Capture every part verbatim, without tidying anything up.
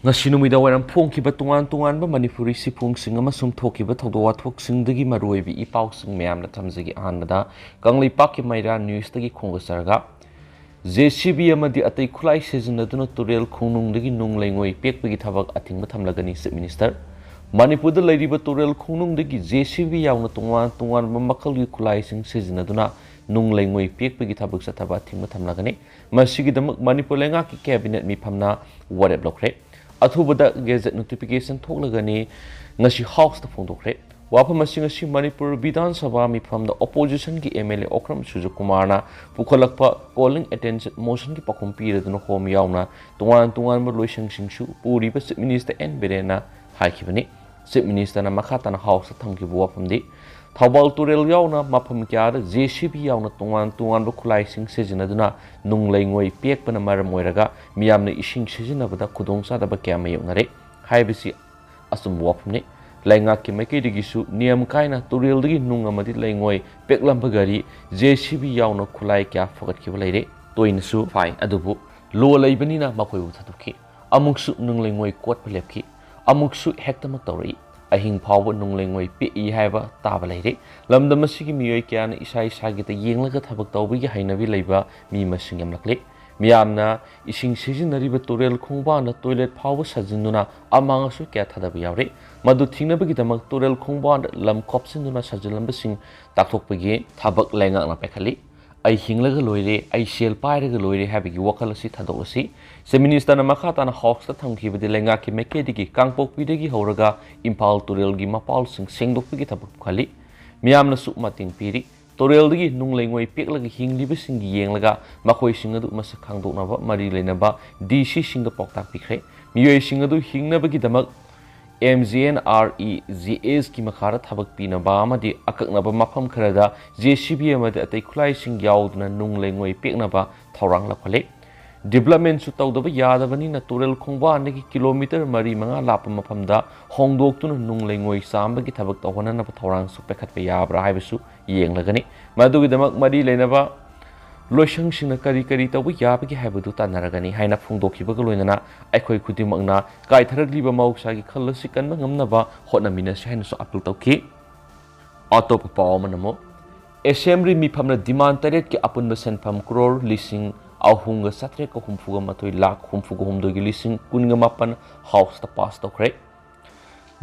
ꯉꯁꯤ ꯅꯨꯃꯤꯗꯥꯡ ꯋꯥꯏꯔꯝ ꯐꯣꯡꯈꯤꯕ ꯇꯣꯉꯥꯟ ꯇꯣꯉꯥꯟꯕ ꯃꯅꯤꯄꯨꯔꯤ ꯁꯤꯐꯣꯡꯁꯤꯡ ꯑꯃꯁꯨꯡ ꯊꯣꯛꯈꯤꯕ ꯊꯧꯗꯣꯛ ꯋꯥꯊꯣꯛꯁꯤꯡꯗꯒꯤ ꯃꯔꯨꯑꯣꯏꯕ ꯏ ꯄꯥꯎꯁꯤꯡ ꯃꯌꯥꯝꯅ ꯊꯝꯖꯒꯦ꯫ ꯑꯍꯥꯟꯕꯗ ꯀꯪꯂꯩꯄꯥꯛꯀꯤ ꯃꯩꯔꯥ ꯅ꯭ꯌꯨꯁꯇꯒꯤ ꯈꯣꯝꯒꯠꯆꯔꯒ, ꯖꯦ ꯁꯤ ꯕꯤ ꯑꯃꯗꯤ ꯑꯇꯩ ꯈꯨꯠꯂꯥꯏ ꯁꯤꯖꯤꯟꯅꯗꯨꯅ ꯇꯨꯔꯦꯜ ꯈꯣꯡꯅꯨꯡꯗꯒꯤ ꯅꯨꯡ ꯂꯩꯉꯣꯏ ꯄꯦꯛꯄꯒꯤ ꯊꯕꯛ ꯑꯊꯤꯡꯕ ꯊꯝꯂꯒꯅꯤ꯫ ꯆꯤꯐ ꯃꯤꯅꯤꯁꯇꯔ, ꯃꯅꯤꯄꯨꯔꯗ ꯂꯩꯔꯤꯕ ꯇꯨꯔꯦꯜ ꯈꯣꯡꯅꯨꯡꯗꯒꯤ ꯖꯦ ꯁꯤ ꯕꯤ ꯌꯥꯎꯅ ꯇꯣꯉꯥꯟ ꯇꯣꯉꯥꯟꯕ ꯃꯈꯜꯒꯤ ꯈꯨꯠꯂꯥꯏꯁꯤꯡ ꯁꯤꯖꯤꯟꯅꯗꯨꯅ ꯅꯨꯡ ꯂꯩꯉꯣꯏ ꯄꯦꯛꯄꯒꯤ ꯊꯕꯛ ꯆꯠꯊꯕ ꯑꯊꯤꯡꯕ ꯊꯝꯂꯒꯅꯤ꯫ ꯃꯁꯤꯒꯤꯗꯃꯛ ꯃꯅꯤꯄꯨꯔ ꯂꯩꯉꯥꯛꯀꯤ ꯀꯦꯕꯤꯅꯦꯠ ꯃꯤꯐꯝꯅ ꯋꯥꯔꯦꯞ ꯂꯧꯈ꯭ꯔꯦ꯫ ꯑꯊꯨꯕꯗ ꯒꯦꯖꯦꯠ ꯅꯣꯇꯤꯐꯤꯀꯦꯁꯟ ꯊꯣꯛꯂꯒꯅꯤ꯫ ꯉꯁꯤ ꯍꯥꯎꯁꯇ ꯐꯣꯡꯗꯣꯛꯈ꯭ꯔꯦ꯫ ꯋꯥꯐꯝ ꯑꯁꯤ ꯉꯁꯤ ꯃꯅꯤꯄꯨꯔ ꯕꯤꯙꯥꯟ ꯁꯚꯥ ꯃꯤꯐꯝꯗ ꯑꯣꯄꯣꯖꯤꯁꯟꯒꯤ ꯑꯦꯝ ꯑꯦꯜ ꯑꯦ ꯑꯣꯀ꯭ꯔꯝ ꯁꯨꯔꯖꯀꯨꯃꯥꯔꯅ ꯄꯨꯈꯠꯂꯛꯄ ꯀꯣꯂꯤꯡ ꯑꯦꯇꯦꯟꯁꯟ ꯃꯣꯁꯟꯒꯤ ꯄꯥꯎꯈꯨꯝ ꯄꯤꯔꯗꯨꯅ ꯍꯣꯝ ꯌꯥꯎꯅ ꯇꯣꯉꯥꯟ ꯇꯣꯉꯥꯟꯕ ꯂꯣꯏꯁꯪꯁꯤꯡꯁꯨ ꯄꯨꯔꯤꯕ ꯆꯤꯐ ꯃꯤꯅꯤꯁꯇꯔ ꯑꯦꯟ ꯕꯤꯔꯦꯟꯅ ꯍꯥꯏꯈꯤꯕꯅꯤ꯫ ꯆꯤꯐ ꯃꯤꯅꯤꯁꯇꯔꯅ ꯃꯈꯥ ꯇꯥꯅ ꯍꯥꯎꯁꯇ ꯊꯝꯈꯤꯕ ꯋꯥꯐꯝꯗꯤ, ꯊꯧꯕꯥꯜ ꯇꯨꯔꯦꯜ ꯌꯥꯎꯅ ꯃꯐꯝ ꯀꯌꯥꯗ ꯖꯦ ꯁꯤ ꯕꯤ ꯌꯥꯎꯅ ꯇꯣꯉꯥꯟ ꯇꯣꯉꯥꯟꯕ ꯈꯨꯠꯂꯥꯏꯁꯤꯡ ꯁꯤꯖꯤꯟꯅꯗꯨꯅ ꯅꯨꯡ ꯂꯩꯉꯣꯏ ꯄꯦꯛꯄꯅ ꯃꯔꯝ ꯑꯣꯏꯔꯒ ꯃꯤꯌꯥꯝꯅ ꯏꯁꯤꯡ ꯁꯤꯖꯤꯟꯅꯕꯗ ꯈꯨꯗꯣꯡꯆꯥꯗꯕ ꯀꯌꯥ ꯃꯥꯌꯣꯛꯅꯔꯦ ꯍꯥꯏꯕꯁꯤ ꯑꯆꯨꯝꯕ ꯋꯥꯐꯝꯅꯤ꯫ ꯂꯩꯉꯥꯛꯀꯤ ꯃꯥꯏꯀꯩꯗꯒꯤꯁꯨ ꯅꯤꯌꯝ ꯀꯥꯏꯅ ꯇꯨꯔꯦꯜꯗꯒꯤ ꯅꯨꯡ ꯑꯃꯗꯤ ꯂꯩꯉꯣꯏ ꯄꯦꯛꯂꯝꯕ ꯒꯥꯔꯤ, ꯖꯦ ꯁꯤ ꯕꯤ ꯌꯥꯎꯅ ꯈꯨꯠꯂꯥꯏ ꯀꯌꯥ ꯐꯒꯠꯈꯤꯕ ꯂꯩꯔꯦ꯫ ꯇꯣꯏꯅꯁꯨ ꯐꯥꯏ, ꯑꯗꯨꯕꯨ ꯂꯣ ꯂꯩꯕꯅꯤꯅ ꯃꯈꯣꯏꯕꯨ ꯊꯥꯗꯣꯛꯈꯤ꯫ ꯑꯃꯨꯛꯁꯨ ꯅꯨꯡ ꯂꯩꯉꯣꯏ ꯀꯣꯠꯄ ꯂꯦꯞꯈꯤ꯫ ꯑꯃꯨꯛꯁꯨ ꯍꯦꯛꯇꯃꯛ ꯇꯧꯔꯛꯏ꯫ ꯑꯍꯤꯡ ꯐꯥꯎꯕ ꯅꯨꯡ ꯂꯩꯉꯣꯏ ꯄꯦꯛꯏ ꯍꯥꯏꯕ ꯇꯥꯕ ꯂꯩꯔꯦ꯫ ꯂꯝꯗꯝ ꯑꯁꯤꯒꯤ ꯃꯤꯑꯣꯏ ꯀꯌꯥꯅ ꯏꯁꯥ ꯏꯁꯥꯒꯤꯗ ꯌꯦꯡꯂꯒ ꯊꯕꯛ ꯇꯧꯕꯒꯤ ꯍꯩꯅꯕꯤ ꯂꯩꯕ ꯃꯤ ꯃꯁꯤꯡ ꯌꯥꯝꯂꯛꯂꯦ꯫ ꯃꯤꯌꯥꯝꯅ ꯏꯁꯤꯡ ꯁꯤꯖꯤꯟꯅꯔꯤꯕ ꯇꯨꯔꯦꯜ ꯈꯣꯡꯕꯥꯟꯗ ꯇꯣꯏꯂꯦꯠ ꯐꯥꯎꯕ ꯁꯥꯖꯤꯟꯗꯨꯅ ꯑꯃꯥꯡ ꯑꯁꯣꯏ ꯀꯌꯥ ꯊꯥꯗꯕ ꯌꯥꯎꯔꯦ꯫ ꯃꯗꯨ ꯊꯤꯡꯅꯕꯒꯤꯗꯃꯛ ꯇꯨꯔꯦꯜ ꯈꯣꯡꯕꯥꯟꯗ ꯂꯝ ꯈꯣꯞꯆꯤꯟꯗꯨꯅ ꯁꯥꯖꯤꯜꯂꯝꯕꯁꯤꯡ ꯇꯥꯛꯊꯣꯛꯄꯒꯤ ꯊꯕꯛ ꯂꯩꯉꯥꯛꯅ ꯄꯥꯏꯈꯠꯂꯤ꯫ "ꯑꯩ ꯍꯤꯡꯂꯒ ꯂꯣꯏꯔꯦ, ꯑꯩ ꯁꯦꯜ ꯄꯥꯏꯔꯒ ꯂꯣꯏꯔꯦ" ꯍꯥꯏꯕꯒꯤ ꯋꯥꯈꯜ ꯑꯁꯤ ꯊꯥꯗꯣꯛꯂꯁꯤ꯫ ꯆꯤꯐ ꯃꯤꯅꯤꯁꯇꯔꯅ ꯃꯈꯥ ꯇꯥꯅ ꯍꯥꯎꯁꯇ ꯊꯝꯈꯤꯕꯗꯤ, ꯂꯩꯉꯥꯛꯀꯤ ꯃꯥꯏꯀꯩꯗꯒꯤ ꯀꯥꯡꯄꯣꯛꯄꯤꯗꯒꯤ ꯍꯧꯔꯒ ꯏꯝꯐꯥꯜ ꯇꯨꯔꯦꯜꯒꯤ ꯃꯄꯥꯜꯁꯤꯡ ꯁꯦꯡꯗꯣꯛꯄꯒꯤ ꯊꯕꯛ ꯄꯨꯈꯠꯂꯤ꯫ ꯃꯤꯌꯥꯝꯅꯁꯨ ꯃꯇꯦꯡ ꯄꯤꯔꯤ꯫ ꯇꯨꯔꯦꯜꯗꯒꯤ ꯅꯨꯡ ꯂꯩꯉꯣꯏ ꯄꯦꯛꯂꯒ ꯍꯤꯡꯂꯤꯕꯁꯤꯡ ꯌꯦꯡꯂꯒ ꯃꯈꯣꯏꯁꯤꯡ ꯑꯗꯨ ꯃꯁꯛ ꯈꯪꯗꯣꯛꯅꯕ ꯃꯔꯤ ꯂꯩꯅꯕ ꯗꯤ ꯁꯤꯁꯤꯡꯗ ꯄꯥꯎꯇꯥꯛ ꯄꯤꯈ꯭ꯔꯦ꯫ ꯃꯤꯑꯣꯏꯁꯤꯡ ꯑꯗꯨ ꯍꯤꯡꯅꯕꯒꯤꯗꯃꯛ M G N R E G ꯑꯦꯁꯀꯤ ꯃꯈꯥꯗ ꯊꯕꯛ ꯄꯤꯅꯕ ꯑꯃꯗꯤ ꯑꯀꯛꯅꯕ ꯃꯐꯝ ꯈꯔꯗ ꯖꯦ ꯁꯤ ꯕꯤ ꯑꯃꯗꯤ ꯑꯇꯩ ꯈꯨꯠꯂꯥꯏꯁꯤꯡ ꯌꯥꯎꯗꯨꯅ ꯅꯨꯡ ꯂꯩꯉꯣꯏ ꯄꯦꯛꯅꯕ ꯊꯧꯔꯥꯡ ꯂꯧꯈꯠꯂꯤ꯫ ꯗꯤꯕ꯭ꯂꯞꯃꯦꯟꯁꯨ ꯇꯧꯗꯕ ꯌꯥꯗꯕꯅꯤꯅ ꯇꯨꯔꯦꯜ ꯈꯣꯡꯕꯥꯟꯗꯒꯤ ꯀꯤꯂꯣꯃꯤꯇꯔ ꯃꯔꯤ ꯃꯉꯥ ꯂꯥꯞꯄ ꯃꯐꯝꯗ ꯍꯣꯡꯗꯣꯛꯇꯨꯅ ꯅꯨꯡ ꯂꯩꯉꯣꯏ ꯆꯥꯝꯕꯒꯤ ꯊꯕꯛ ꯇꯧꯍꯟꯅꯅꯕ ꯊꯧꯔꯥꯡꯁꯨ ꯄꯥꯏꯈꯠꯄ ꯌꯥꯕ꯭ꯔꯥ ꯍꯥꯏꯕꯁꯨ ꯌꯦꯡꯂꯒꯅꯤ꯫ ꯃꯗꯨꯒꯤꯗꯃꯛ ꯃꯔꯤ ꯂꯩꯅꯕ ꯂꯣꯏꯁꯪꯁꯤꯡꯅ ꯀꯔꯤ ꯀꯔꯤ ꯇꯧꯕ ꯌꯥꯕꯒꯦ ꯍꯥꯏꯕꯗꯨ ꯇꯥꯟꯅꯔꯒꯅꯤ ꯍꯥꯏꯅ ꯐꯣꯡꯗꯣꯛꯈꯤꯕꯒ ꯂꯣꯏꯅꯅ ꯑꯩꯈꯣꯏ ꯈꯨꯗꯤꯡꯃꯛꯅ ꯀꯥꯏꯊꯔꯛꯂꯤꯕ ꯃꯍꯧꯁꯥꯒꯤ ꯈꯜ ꯑꯁꯤ ꯀꯟꯕ ꯉꯝꯅꯕ ꯍꯣꯠꯅꯃꯤꯟꯅꯁꯤ ꯍꯥꯏꯅꯁꯨ ꯑꯥꯄꯤꯜ ꯇꯧꯈꯤ꯫ ꯑꯇꯣꯞꯄ ꯄꯥꯎ ꯑꯃꯅ ꯑꯃꯨꯛ, ꯑꯦꯁꯦꯝꯕ꯭ꯂꯤ ꯃꯤꯐꯝꯅ ꯗꯤꯃꯥꯟ ꯇꯔꯦꯠꯀꯤ ꯑꯄꯨꯟꯕ ꯁꯦꯟꯐꯝ ꯀ꯭ꯔꯣꯔ ꯂꯤꯁꯤꯡ ꯑꯍꯨꯝꯒ ꯆꯥꯇ꯭ꯔꯦꯠꯀ ꯍꯨꯝꯐꯨꯒ ꯃꯥꯊꯣꯏ ꯂꯥꯈ ꯍꯨꯝꯐꯨꯒ ꯍꯨꯝꯗꯣꯏꯒꯤ ꯂꯤꯁꯤꯡ ꯀꯨꯟꯒ ꯃꯥꯄꯟ ꯍꯥꯎꯁꯇ ꯄꯥꯁ ꯇꯧꯈ꯭ꯔꯦ꯫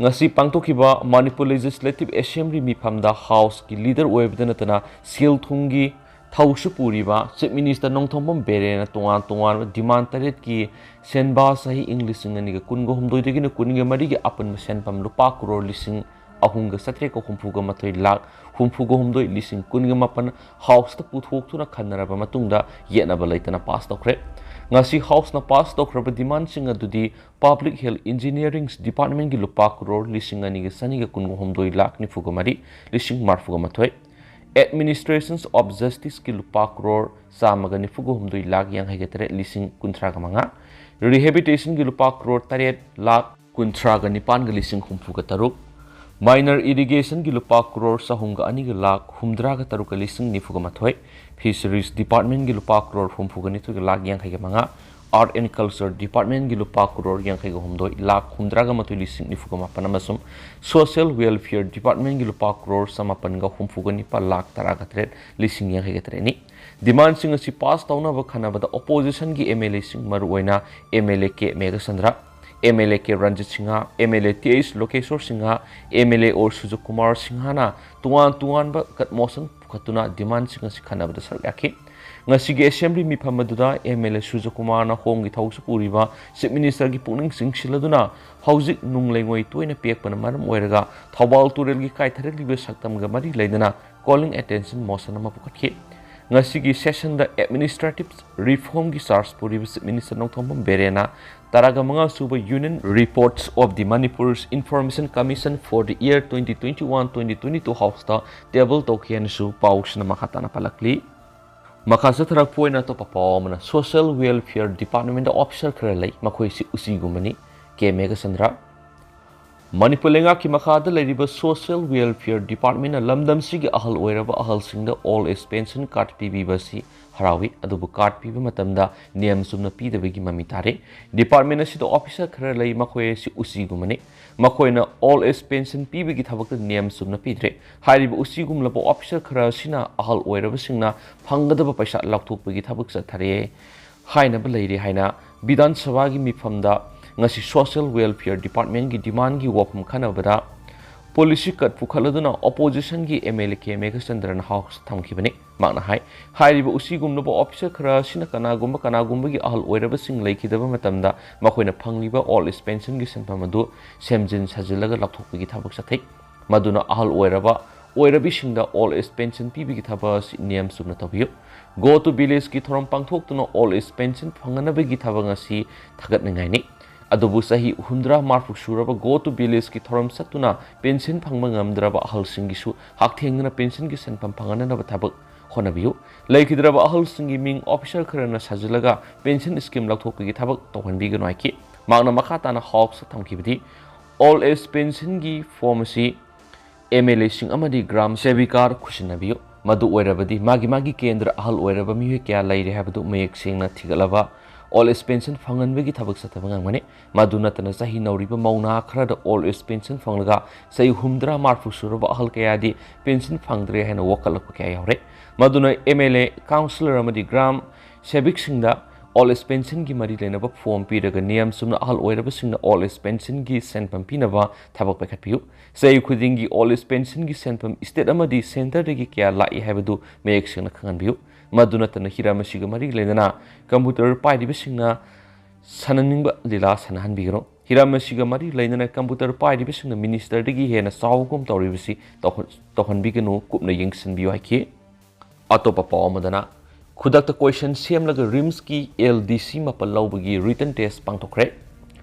ꯉꯁꯤ ꯄꯥꯡꯊꯣꯛꯈꯤꯕ ꯃꯅꯤꯄꯨꯔ ꯂꯦꯖꯤꯁꯂꯦꯇꯤꯚ ꯑꯦꯁꯦꯝꯕ꯭ꯂꯤ ꯃꯤꯐꯝꯗ ꯍꯥꯎꯁꯀꯤ ꯂꯤꯗꯔ ꯑꯣꯏꯕꯗ ꯅꯠꯇꯅ ꯁꯦꯜ ꯊꯨꯝꯒꯤ ꯊꯧꯁꯨ ꯄꯨꯔꯤꯕ ꯆꯤꯐ ꯃꯤꯅꯤꯁꯇꯔ ꯅꯣꯡꯊꯣꯝꯕꯝ ꯕꯤꯔꯦꯟꯅ ꯇꯣꯉꯥꯟ ꯇꯣꯉꯥꯟꯕ ꯗꯤꯃꯥꯟ ꯇꯔꯦꯠꯀꯤ ꯁꯦꯟꯕꯥ ꯆꯍꯤ ꯏꯪ ꯂꯤꯁꯤꯡ ꯑꯅꯤꯒ ꯀꯨꯟꯒ ꯍꯨꯝꯗꯣꯏꯗꯒꯤꯅ ꯀꯨꯟꯒ ꯃꯔꯤꯒꯤ ꯑꯄꯨꯟꯕ ꯁꯦꯟꯐꯝ ꯂꯨꯄꯥ ꯀ꯭ꯔꯣꯔ ꯂꯤꯁꯤꯡ ꯑꯍꯨꯝꯒ ꯆꯥꯇ꯭ꯔꯦꯠꯀ ꯍꯨꯝꯐꯨꯒ ꯃꯥꯊꯣꯏ ꯂꯥꯈ ꯍꯨꯝꯐꯨꯒ ꯍꯨꯝꯗꯣꯏ ꯂꯤꯁꯤꯡ ꯀꯨꯟꯒ ꯃꯥꯄꯟ ꯍꯥꯎꯁꯇ ꯄꯨꯊꯣꯛꯇꯨꯅ ꯈꯟꯅꯔꯕ ꯃꯇꯨꯡꯗ ꯌꯦꯠꯅꯕ ꯂꯩꯇꯅ ꯄꯥꯁ ꯇꯧꯈ꯭ꯔꯦ꯫ ꯉꯁꯤ ꯍꯥꯎꯁꯅ ꯄꯥꯁ ꯇꯧꯈ꯭ꯔꯕ ꯗꯤꯃꯥꯟꯁꯤꯡ ꯑꯗꯨꯗꯤ ꯄꯕ꯭ꯂꯤꯛ ꯍꯦꯜꯊ ꯏꯟꯖꯤꯅꯤꯌꯥꯔꯤꯡ ꯗꯤꯄꯥꯔꯠꯃꯦꯟꯒꯤ ꯂꯨꯄꯥ ꯀ꯭ꯔꯣꯔ ꯂꯤꯁꯤꯡ ꯑꯅꯤꯒ ꯆꯅꯤꯒ ꯀꯨꯟꯒ ꯍꯨꯝꯗꯣꯏ ꯂꯥꯈ ꯅꯤꯐꯨꯒ ꯃꯔꯤ ꯂꯤꯁꯤꯡ ꯃꯔꯤꯐꯨꯒ ꯃꯥꯊꯣꯏ, ꯑꯦꯗꯃꯤꯅꯤꯁꯇ꯭ꯔꯦꯁꯟ ꯑꯣꯐ ꯖꯁꯇꯤꯁꯀꯤ ꯂꯨꯄꯥ ꯀ꯭ꯔꯣꯔ ꯆꯥꯝꯃꯒ ꯅꯤꯐꯨꯒ ꯍꯨꯝꯗꯣꯏ ꯂꯥꯈ ꯌꯥꯡꯈꯩꯒ ꯇꯔꯦꯠ ꯂꯤꯁꯤꯡ ꯀꯨꯟꯊ꯭ꯔꯥꯒ ꯃꯉꯥ, ꯔꯤꯍꯦꯕꯤꯂꯤꯇꯦꯁꯟꯒꯤ ꯂꯨꯄꯥ ꯀ꯭ꯔꯣꯔ ꯇꯔꯦꯠ ꯂꯥꯈ ꯀꯨꯟꯊ꯭ꯔꯥꯒ ꯅꯤꯄꯥꯟꯒ ꯂꯤꯁꯤꯡ ꯍꯨꯝꯐꯨꯒ ꯇꯔꯨꯛ, ꯃꯥꯏꯅꯔ ꯏꯔꯤꯒꯦꯁꯟꯒꯤ ꯂꯨꯄꯥ ꯀ꯭ꯔꯣꯔ ꯆꯍꯨꯝꯒ ꯑꯅꯤꯒ ꯂꯥꯈ ꯍꯨꯝꯗ꯭ꯔꯥꯒ ꯇꯔꯨꯛꯀ ꯂꯤꯁꯤꯡ ꯅꯤꯐꯨꯒ ꯃꯥꯊꯣꯏ, ꯐꯤꯁꯔꯤꯁ ꯗꯤꯄꯥꯔꯠꯃꯦꯟꯒꯤ ꯂꯨꯄꯥ ꯀ꯭ꯔꯣꯔ ꯍꯨꯝꯐꯨꯒ ꯅꯤꯊꯣꯏꯒ ꯂꯥꯈ ꯌꯥꯡꯈꯩꯒ ꯃꯉꯥ, ꯑꯥꯔꯠ ꯑꯦꯟ ꯀꯜꯆꯔ ꯗꯤꯄꯥꯔꯠꯃꯦꯟꯒꯤ ꯂꯨꯄꯥ ꯀ꯭ꯔꯣꯔ ꯌꯥꯡꯈꯩꯒ ꯍꯨꯝꯗꯣꯏ ꯂꯥꯈ ꯍꯨꯝꯗ꯭ꯔꯥꯒ ꯃꯥꯊꯣꯏ ꯂꯤꯁꯤꯡ ꯅꯤꯐꯨꯒ ꯃꯥꯄꯟ ꯑꯃꯁꯨꯡ ꯁꯣꯁꯤꯌꯦꯜ ꯋꯦꯜꯐꯤꯌꯔ ꯗꯤꯄꯥꯔꯠꯃꯦꯟꯒꯤ ꯂꯨꯄꯥ ꯀ꯭ꯔꯣꯔ ꯆꯃꯥꯄꯟꯒ ꯍꯨꯝꯐꯨꯒ ꯅꯤꯄꯥꯟ ꯂꯥꯈ ꯇꯔꯥꯒ ꯇꯔꯦꯠ ꯂꯤꯁꯤꯡ ꯌꯥꯡꯈꯩꯒ ꯇꯔꯦꯠꯅꯤ꯫ ꯗꯤꯃꯥꯟꯁꯤꯡ ꯑꯁꯤ ꯄꯥꯁ ꯇꯧꯅꯕ ꯈꯟꯅꯕꯗ ꯑꯣꯄꯣꯖꯤꯁꯟꯒꯤ ꯑꯦꯝ ꯑꯦꯜ ꯑꯦꯁꯤꯡ, ꯃꯔꯨꯑꯣꯏꯅ M L A K Meghachandra, M L A K Ranjit Singh, M L A T H Lokeshwor Singh, M L A O Surjakumar ꯁꯤꯡꯍꯅ ꯇꯣꯉꯥꯟ ꯇꯣꯉꯥꯟꯕ ꯀꯠ ꯃꯣꯁꯟ ꯄꯨꯈꯠꯇꯨꯅ ꯗꯤꯃꯥꯟꯁꯤꯡ ꯑꯁꯤ ꯈꯟꯅꯕꯗ ꯁꯔꯨꯛ ꯌꯥꯈꯤ꯫ ꯉꯁꯤꯒꯤ ꯑꯦꯁꯦꯝꯕ꯭ꯂꯤ ꯃꯤꯐꯝ ꯑꯗꯨꯗ ꯑꯦꯝ ꯑꯦꯜ ꯑꯦ ꯁꯨꯔꯖꯀꯨꯃꯥꯔꯅ ꯍꯣꯝꯒꯤ ꯊꯧꯁꯨ ꯄꯨꯔꯤꯕ ꯆꯤꯐ ꯃꯤꯅꯤꯁꯇꯔꯒꯤ ꯄꯨꯛꯅꯤꯡ ꯆꯤꯡꯁꯤꯜꯂꯗꯨꯅ ꯍꯧꯖꯤꯛ ꯅꯨꯡ ꯂꯩꯉꯣꯏ ꯇꯣꯏꯅ ꯄꯦꯛꯄꯅ ꯃꯔꯝ ꯑꯣꯏꯔꯒ ꯊꯧꯕꯥꯜ ꯇꯨꯔꯦꯜꯒꯤ ꯀꯥꯏꯊꯔꯛꯂꯤꯕ ꯁꯛꯇꯝꯒ ꯃꯔꯤ ꯂꯩꯅꯅ ꯀꯣꯂꯤꯡ ꯑꯦꯇꯦꯟꯁꯟ ꯃꯣꯁꯟ ꯑꯃ ꯄꯨꯈꯠꯈꯤ꯫ ꯉꯁꯤꯒꯤ ꯁꯦꯁꯟꯗ ꯑꯦꯗꯃꯤꯅꯤꯁꯇ꯭ꯔꯦꯇꯤꯚ ꯔꯤꯐꯣꯔꯝꯒꯤ ꯆꯥꯔꯖ ꯄꯨꯔꯤꯕ ꯆꯤꯐ ꯃꯤꯅꯤꯁꯇꯔ ꯅꯣꯡꯊꯣꯝꯕꯝ ꯕꯤꯔꯦꯟꯅ ꯇꯔꯥꯒ ꯃꯉꯥ ꯁꯨꯕ Union Reports of the Manipur's Information Commission for the year twenty twenty-one twenty twenty-two ꯍꯥꯎꯁꯇ ꯇꯦꯕꯜ ꯇꯧꯈꯤ ꯍꯥꯏꯅꯁꯨ ꯄꯥꯎꯁꯤꯅ ꯃꯈꯥ ꯇꯥꯅ ꯄꯜꯂꯛꯂꯤ꯫ ꯃꯈꯥ ꯆꯠꯊꯔꯛꯄ ꯑꯣꯏꯅ ꯑꯇꯣꯞꯄ ꯄꯥꯎ ꯑꯃꯅ, ꯁꯣꯁꯤꯌꯦꯜ ꯋꯦꯜꯐꯤꯌꯔ ꯗꯤꯄꯥꯔꯠꯃꯦꯟꯗ ꯑꯣꯐꯤꯁꯥꯔ ꯈꯔ ꯂꯩ, ꯃꯈꯣꯏꯁꯤ ꯎꯆꯤꯒꯨꯝꯕꯅꯤ, ꯀꯦ ꯃꯦꯘꯆꯟꯗ꯭ꯔ꯫ ꯃꯅꯤꯄꯨꯔ ꯂꯩꯉꯥꯛꯀꯤ ꯃꯈꯥꯗ ꯂꯩꯔꯤꯕ Social Welfare Department ꯅ ꯂꯝꯗꯝꯁꯤꯒꯤ ꯑꯍꯜ ꯑꯣꯏꯔꯕ ꯑꯍꯜꯁꯤꯡꯗ Old Age Pension Card ꯄꯤꯕꯤꯕ ꯑꯁꯤ ꯍꯔꯥꯎꯏ꯫ ꯑꯗꯨꯕꯨ card ꯄꯤꯕ ꯃꯇꯝꯗ ꯅꯤꯌꯝ ꯆꯨꯝꯅ ꯄꯤꯗꯕꯒꯤ ꯃꯃꯤ ꯇꯥꯔꯦ꯫ Department ꯑꯁꯤꯗ officer ꯈꯔ ꯂꯩ, ꯃꯈꯣꯏ ꯑꯁꯤ ꯎꯆꯤꯒꯨꯝꯕꯅꯤ꯫ ꯃꯈꯣꯏꯅ Old Age Pension ꯄꯤꯕꯒꯤ ꯊꯕꯛꯇ ꯅꯤꯌꯝ ꯆꯨꯝꯅ ꯄꯤꯗ꯭ꯔꯦ꯫ ꯍꯥꯏꯔꯤꯕ ꯎꯆꯤꯒꯨꯝꯂꯕ officer ꯈꯔ ꯑꯁꯤꯅ ꯑꯍꯜ ꯑꯣꯏꯔꯕꯁꯤꯡꯅ ꯐꯪꯒꯗꯕ ꯄꯩꯁꯥ ꯂꯧꯊꯣꯛꯄꯒꯤ ꯊꯕꯛ ꯆꯠꯊꯔꯦ ꯍꯥꯏꯅꯕ ꯂꯩꯔꯦ ꯍꯥꯏꯅ ꯕꯤꯙꯥꯟ ꯁꯚꯥꯒꯤ ꯃꯤꯐꯝꯗ ꯉꯁꯤ Social Welfare Department ꯀꯤ demand ꯀꯤ ꯋꯥꯐꯝ ꯈꯟꯅꯕꯗ policy cut ꯄꯨꯈꯠꯂꯗꯨꯅ opposition ꯒꯤ MLA ꯀꯦ ꯃꯦꯘꯆꯟꯗ꯭ꯔꯅ ꯍꯥꯎꯁ ꯊꯝꯈꯤꯕꯅꯤ꯫ ꯃꯍꯥꯛꯅ ꯍꯥꯏ, ꯍꯥꯏꯔꯤꯕ ꯎꯆꯤꯒꯨꯝꯂꯕ officer ꯈꯔ ꯑꯁꯤꯅ ꯀꯅꯥꯒꯨꯝꯕ ꯀꯅꯥꯒꯨꯝꯕꯒꯤ ꯑꯍꯜ ꯑꯣꯏꯔꯕꯁꯤꯡ ꯂꯩꯈꯤꯗꯕ ꯃꯇꯝꯗ ꯃꯈꯣꯏꯅ ꯐꯪꯂꯤꯕ Old Age Pension ꯒꯤ ꯁꯦꯟꯐꯝ ꯑꯗꯨ ꯁꯦꯝꯖꯤꯟ ꯁꯥꯖꯤꯜꯂꯒ ꯂꯧꯊꯣꯛꯄꯒꯤ ꯊꯕꯛ ꯆꯠꯊꯩ꯫ ꯃꯗꯨꯅ ꯑꯍꯜ ꯑꯣꯏꯔꯕ ꯑꯣꯏꯔꯕꯤꯁꯤꯡꯗ Old Age Pension ꯄꯤꯕꯒꯤ ꯊꯕꯛ ꯑꯁꯤ ꯅꯤꯌꯝ ꯆꯨꯝꯅ ꯇꯧꯕꯤꯌꯨ꯫ Go to Village ꯀꯤ ꯊꯧꯔꯝ ꯄꯥꯡꯊꯣꯛꯇꯨꯅ Old Age Pension ꯐꯪꯅꯅꯕꯒꯤ ꯊꯕꯛ ꯑꯁꯤ ꯊꯥꯒꯠꯅꯤꯡꯉꯥꯏꯅꯤ꯫ ꯑꯗꯨꯕꯨ ꯆꯍꯤ ꯍꯨꯝꯗ꯭ꯔꯥ ꯃꯔꯐꯨ ꯁꯨꯔꯕ Go to Village ꯀꯤ ꯊꯧꯔꯝ ꯆꯠꯇꯨꯅ pension ꯐꯪꯕ ꯉꯝꯗ꯭ꯔꯕ ꯑꯍꯜꯁꯤꯡꯒꯤꯁꯨ ꯍꯛꯊꯦꯡꯅꯅ pension ꯒꯤ ꯁꯦꯟꯐꯝ ꯐꯪꯍꯟꯅꯕ ꯊꯕꯛ ꯍꯣꯠꯅꯕꯤꯌꯨ꯫ ꯂꯩꯈꯤꯗ꯭ꯔꯕ ꯑꯍꯜꯁꯤꯡꯒꯤ ꯃꯤꯡ officer ꯈꯔꯅ ꯁꯥꯖꯤꯜꯂꯒ pension scheme ꯂꯧꯊꯣꯛꯄꯒꯤ ꯊꯕꯛ ꯇꯧꯍꯟꯕꯤꯒꯅꯨ ꯍꯥꯏꯈꯤ꯫ ꯃꯍꯥꯛꯅ ꯃꯈꯥ ꯇꯥꯅ ꯍꯥꯎꯁꯇ ꯊꯝꯈꯤꯕꯗꯤ, Old Age Pension ꯒꯤ form ꯑꯁꯤ MLA ꯁꯤꯡ ꯑꯃꯗꯤ ꯒ꯭ꯔꯥꯝ ꯁꯦꯕꯤꯀꯥꯗ ꯈꯨꯠꯁꯤꯟꯅꯕꯤꯌꯨ꯫ ꯃꯗꯨ ꯑꯣꯏꯔꯕꯗꯤ ꯃꯥꯒꯤ ꯃꯥꯒꯤ ꯀꯦꯟꯗ꯭ꯔ ꯑꯍꯜ ꯑꯣꯏꯔꯕ ꯃꯤꯑꯣꯏ ꯀꯌꯥ ꯂꯩꯔꯦ ꯍꯥꯏꯕꯗꯨ ꯃꯌꯦꯛ ꯁꯦꯡꯅ ꯊꯤꯒꯠꯂꯕ Old Age Pension ꯐꯪꯍꯟꯕꯒꯤ ꯊꯕꯛ ꯆꯠꯊꯕ ꯉꯝꯒꯅꯤ꯫ ꯃꯗꯨ ꯅꯠꯇꯅ ꯆꯍꯤ ꯅꯧꯔꯤꯕ ꯃꯧ ꯅꯍꯥ ꯈꯔꯗ Old Age Pension ꯐꯪꯂꯒ ꯆꯍꯤ ꯍꯨꯝꯗ꯭ꯔꯥ ꯃꯔꯐꯨ ꯁꯨꯔꯕ ꯑꯍꯜ ꯀꯌꯥꯗꯤ pension ꯐꯪꯗ꯭ꯔꯦ ꯍꯥꯏꯅ ꯋꯥꯀꯠꯂꯛꯄ ꯀꯌꯥ ꯌꯥꯎꯔꯦ꯫ ꯃꯗꯨꯅ MLA, councillor ꯑꯃꯗꯤ ꯒ꯭ꯔꯥꯝ ꯁꯦꯕꯤꯛꯁꯤꯡꯗ Old Age Pension ꯒꯤ ꯃꯔꯤ ꯂꯩꯅꯕ form ꯄꯤꯔꯒ ꯅꯤꯌꯝ ꯆꯨꯝꯅ ꯑꯍꯜ ꯑꯣꯏꯔꯕꯁꯤꯡꯅ Old Age Pension ꯒꯤ ꯁꯦꯟꯐꯝ ꯄꯤꯅꯕ ꯊꯕꯛ ꯄꯥꯏꯈꯠꯄꯤꯌꯨ꯫ ꯆꯍꯤ ꯈꯨꯗꯤꯡꯒꯤ Old Age Pension ꯒꯤ ꯁꯦꯟꯐꯝ state ꯑꯃꯗꯤ centre ꯗꯒꯤ ꯀꯌꯥ ꯂꯥꯛꯏ ꯍꯥꯏꯕꯗꯨ ꯃꯌꯦꯛ ꯁꯦꯡꯅ ꯈꯪꯍꯟꯕꯤꯌꯨ꯫ ꯃꯗꯨ ꯅꯠꯇꯅ ꯍꯤꯔꯝ ꯑꯁꯤꯒ ꯃꯔꯤ ꯂꯩꯅꯅ computer ꯄꯥꯏꯔꯤꯕꯁꯤꯡꯅ ꯁꯥꯟꯅꯅꯤꯡꯕ ꯂꯤꯂꯥ ꯁꯥꯟꯅꯍꯟꯕꯤꯒꯅꯨ꯫ ꯍꯤꯔꯝ ꯑꯁꯤꯒ ꯃꯔꯤ ꯂꯩꯅꯅ computer ꯄꯥꯏꯔꯤꯕꯁꯤꯡꯅ minister ꯗꯒꯤ ꯍꯦꯟꯅ ꯆꯥꯎꯕꯒꯨꯝ ꯇꯧꯔꯤꯕꯁꯤ ꯇꯧꯍ-, ꯇꯧꯍꯟꯕꯤꯒꯅꯨ, ꯀꯨꯞꯅ ꯌꯦꯡꯁꯤꯟꯕꯤꯌꯨ ꯍꯥꯏꯈꯤ꯫ ꯑꯇꯣꯞꯄ ꯄꯥꯎ ꯑꯃꯗꯅ, ꯈꯨꯗꯛꯇ question ꯁꯦꯝꯂꯒ RIMS ꯀꯤ LDC ꯃꯥꯄꯜ ꯂꯧꯕꯒꯤ written test ꯄꯥꯡꯊꯣꯛꯈ꯭ꯔꯦ꯫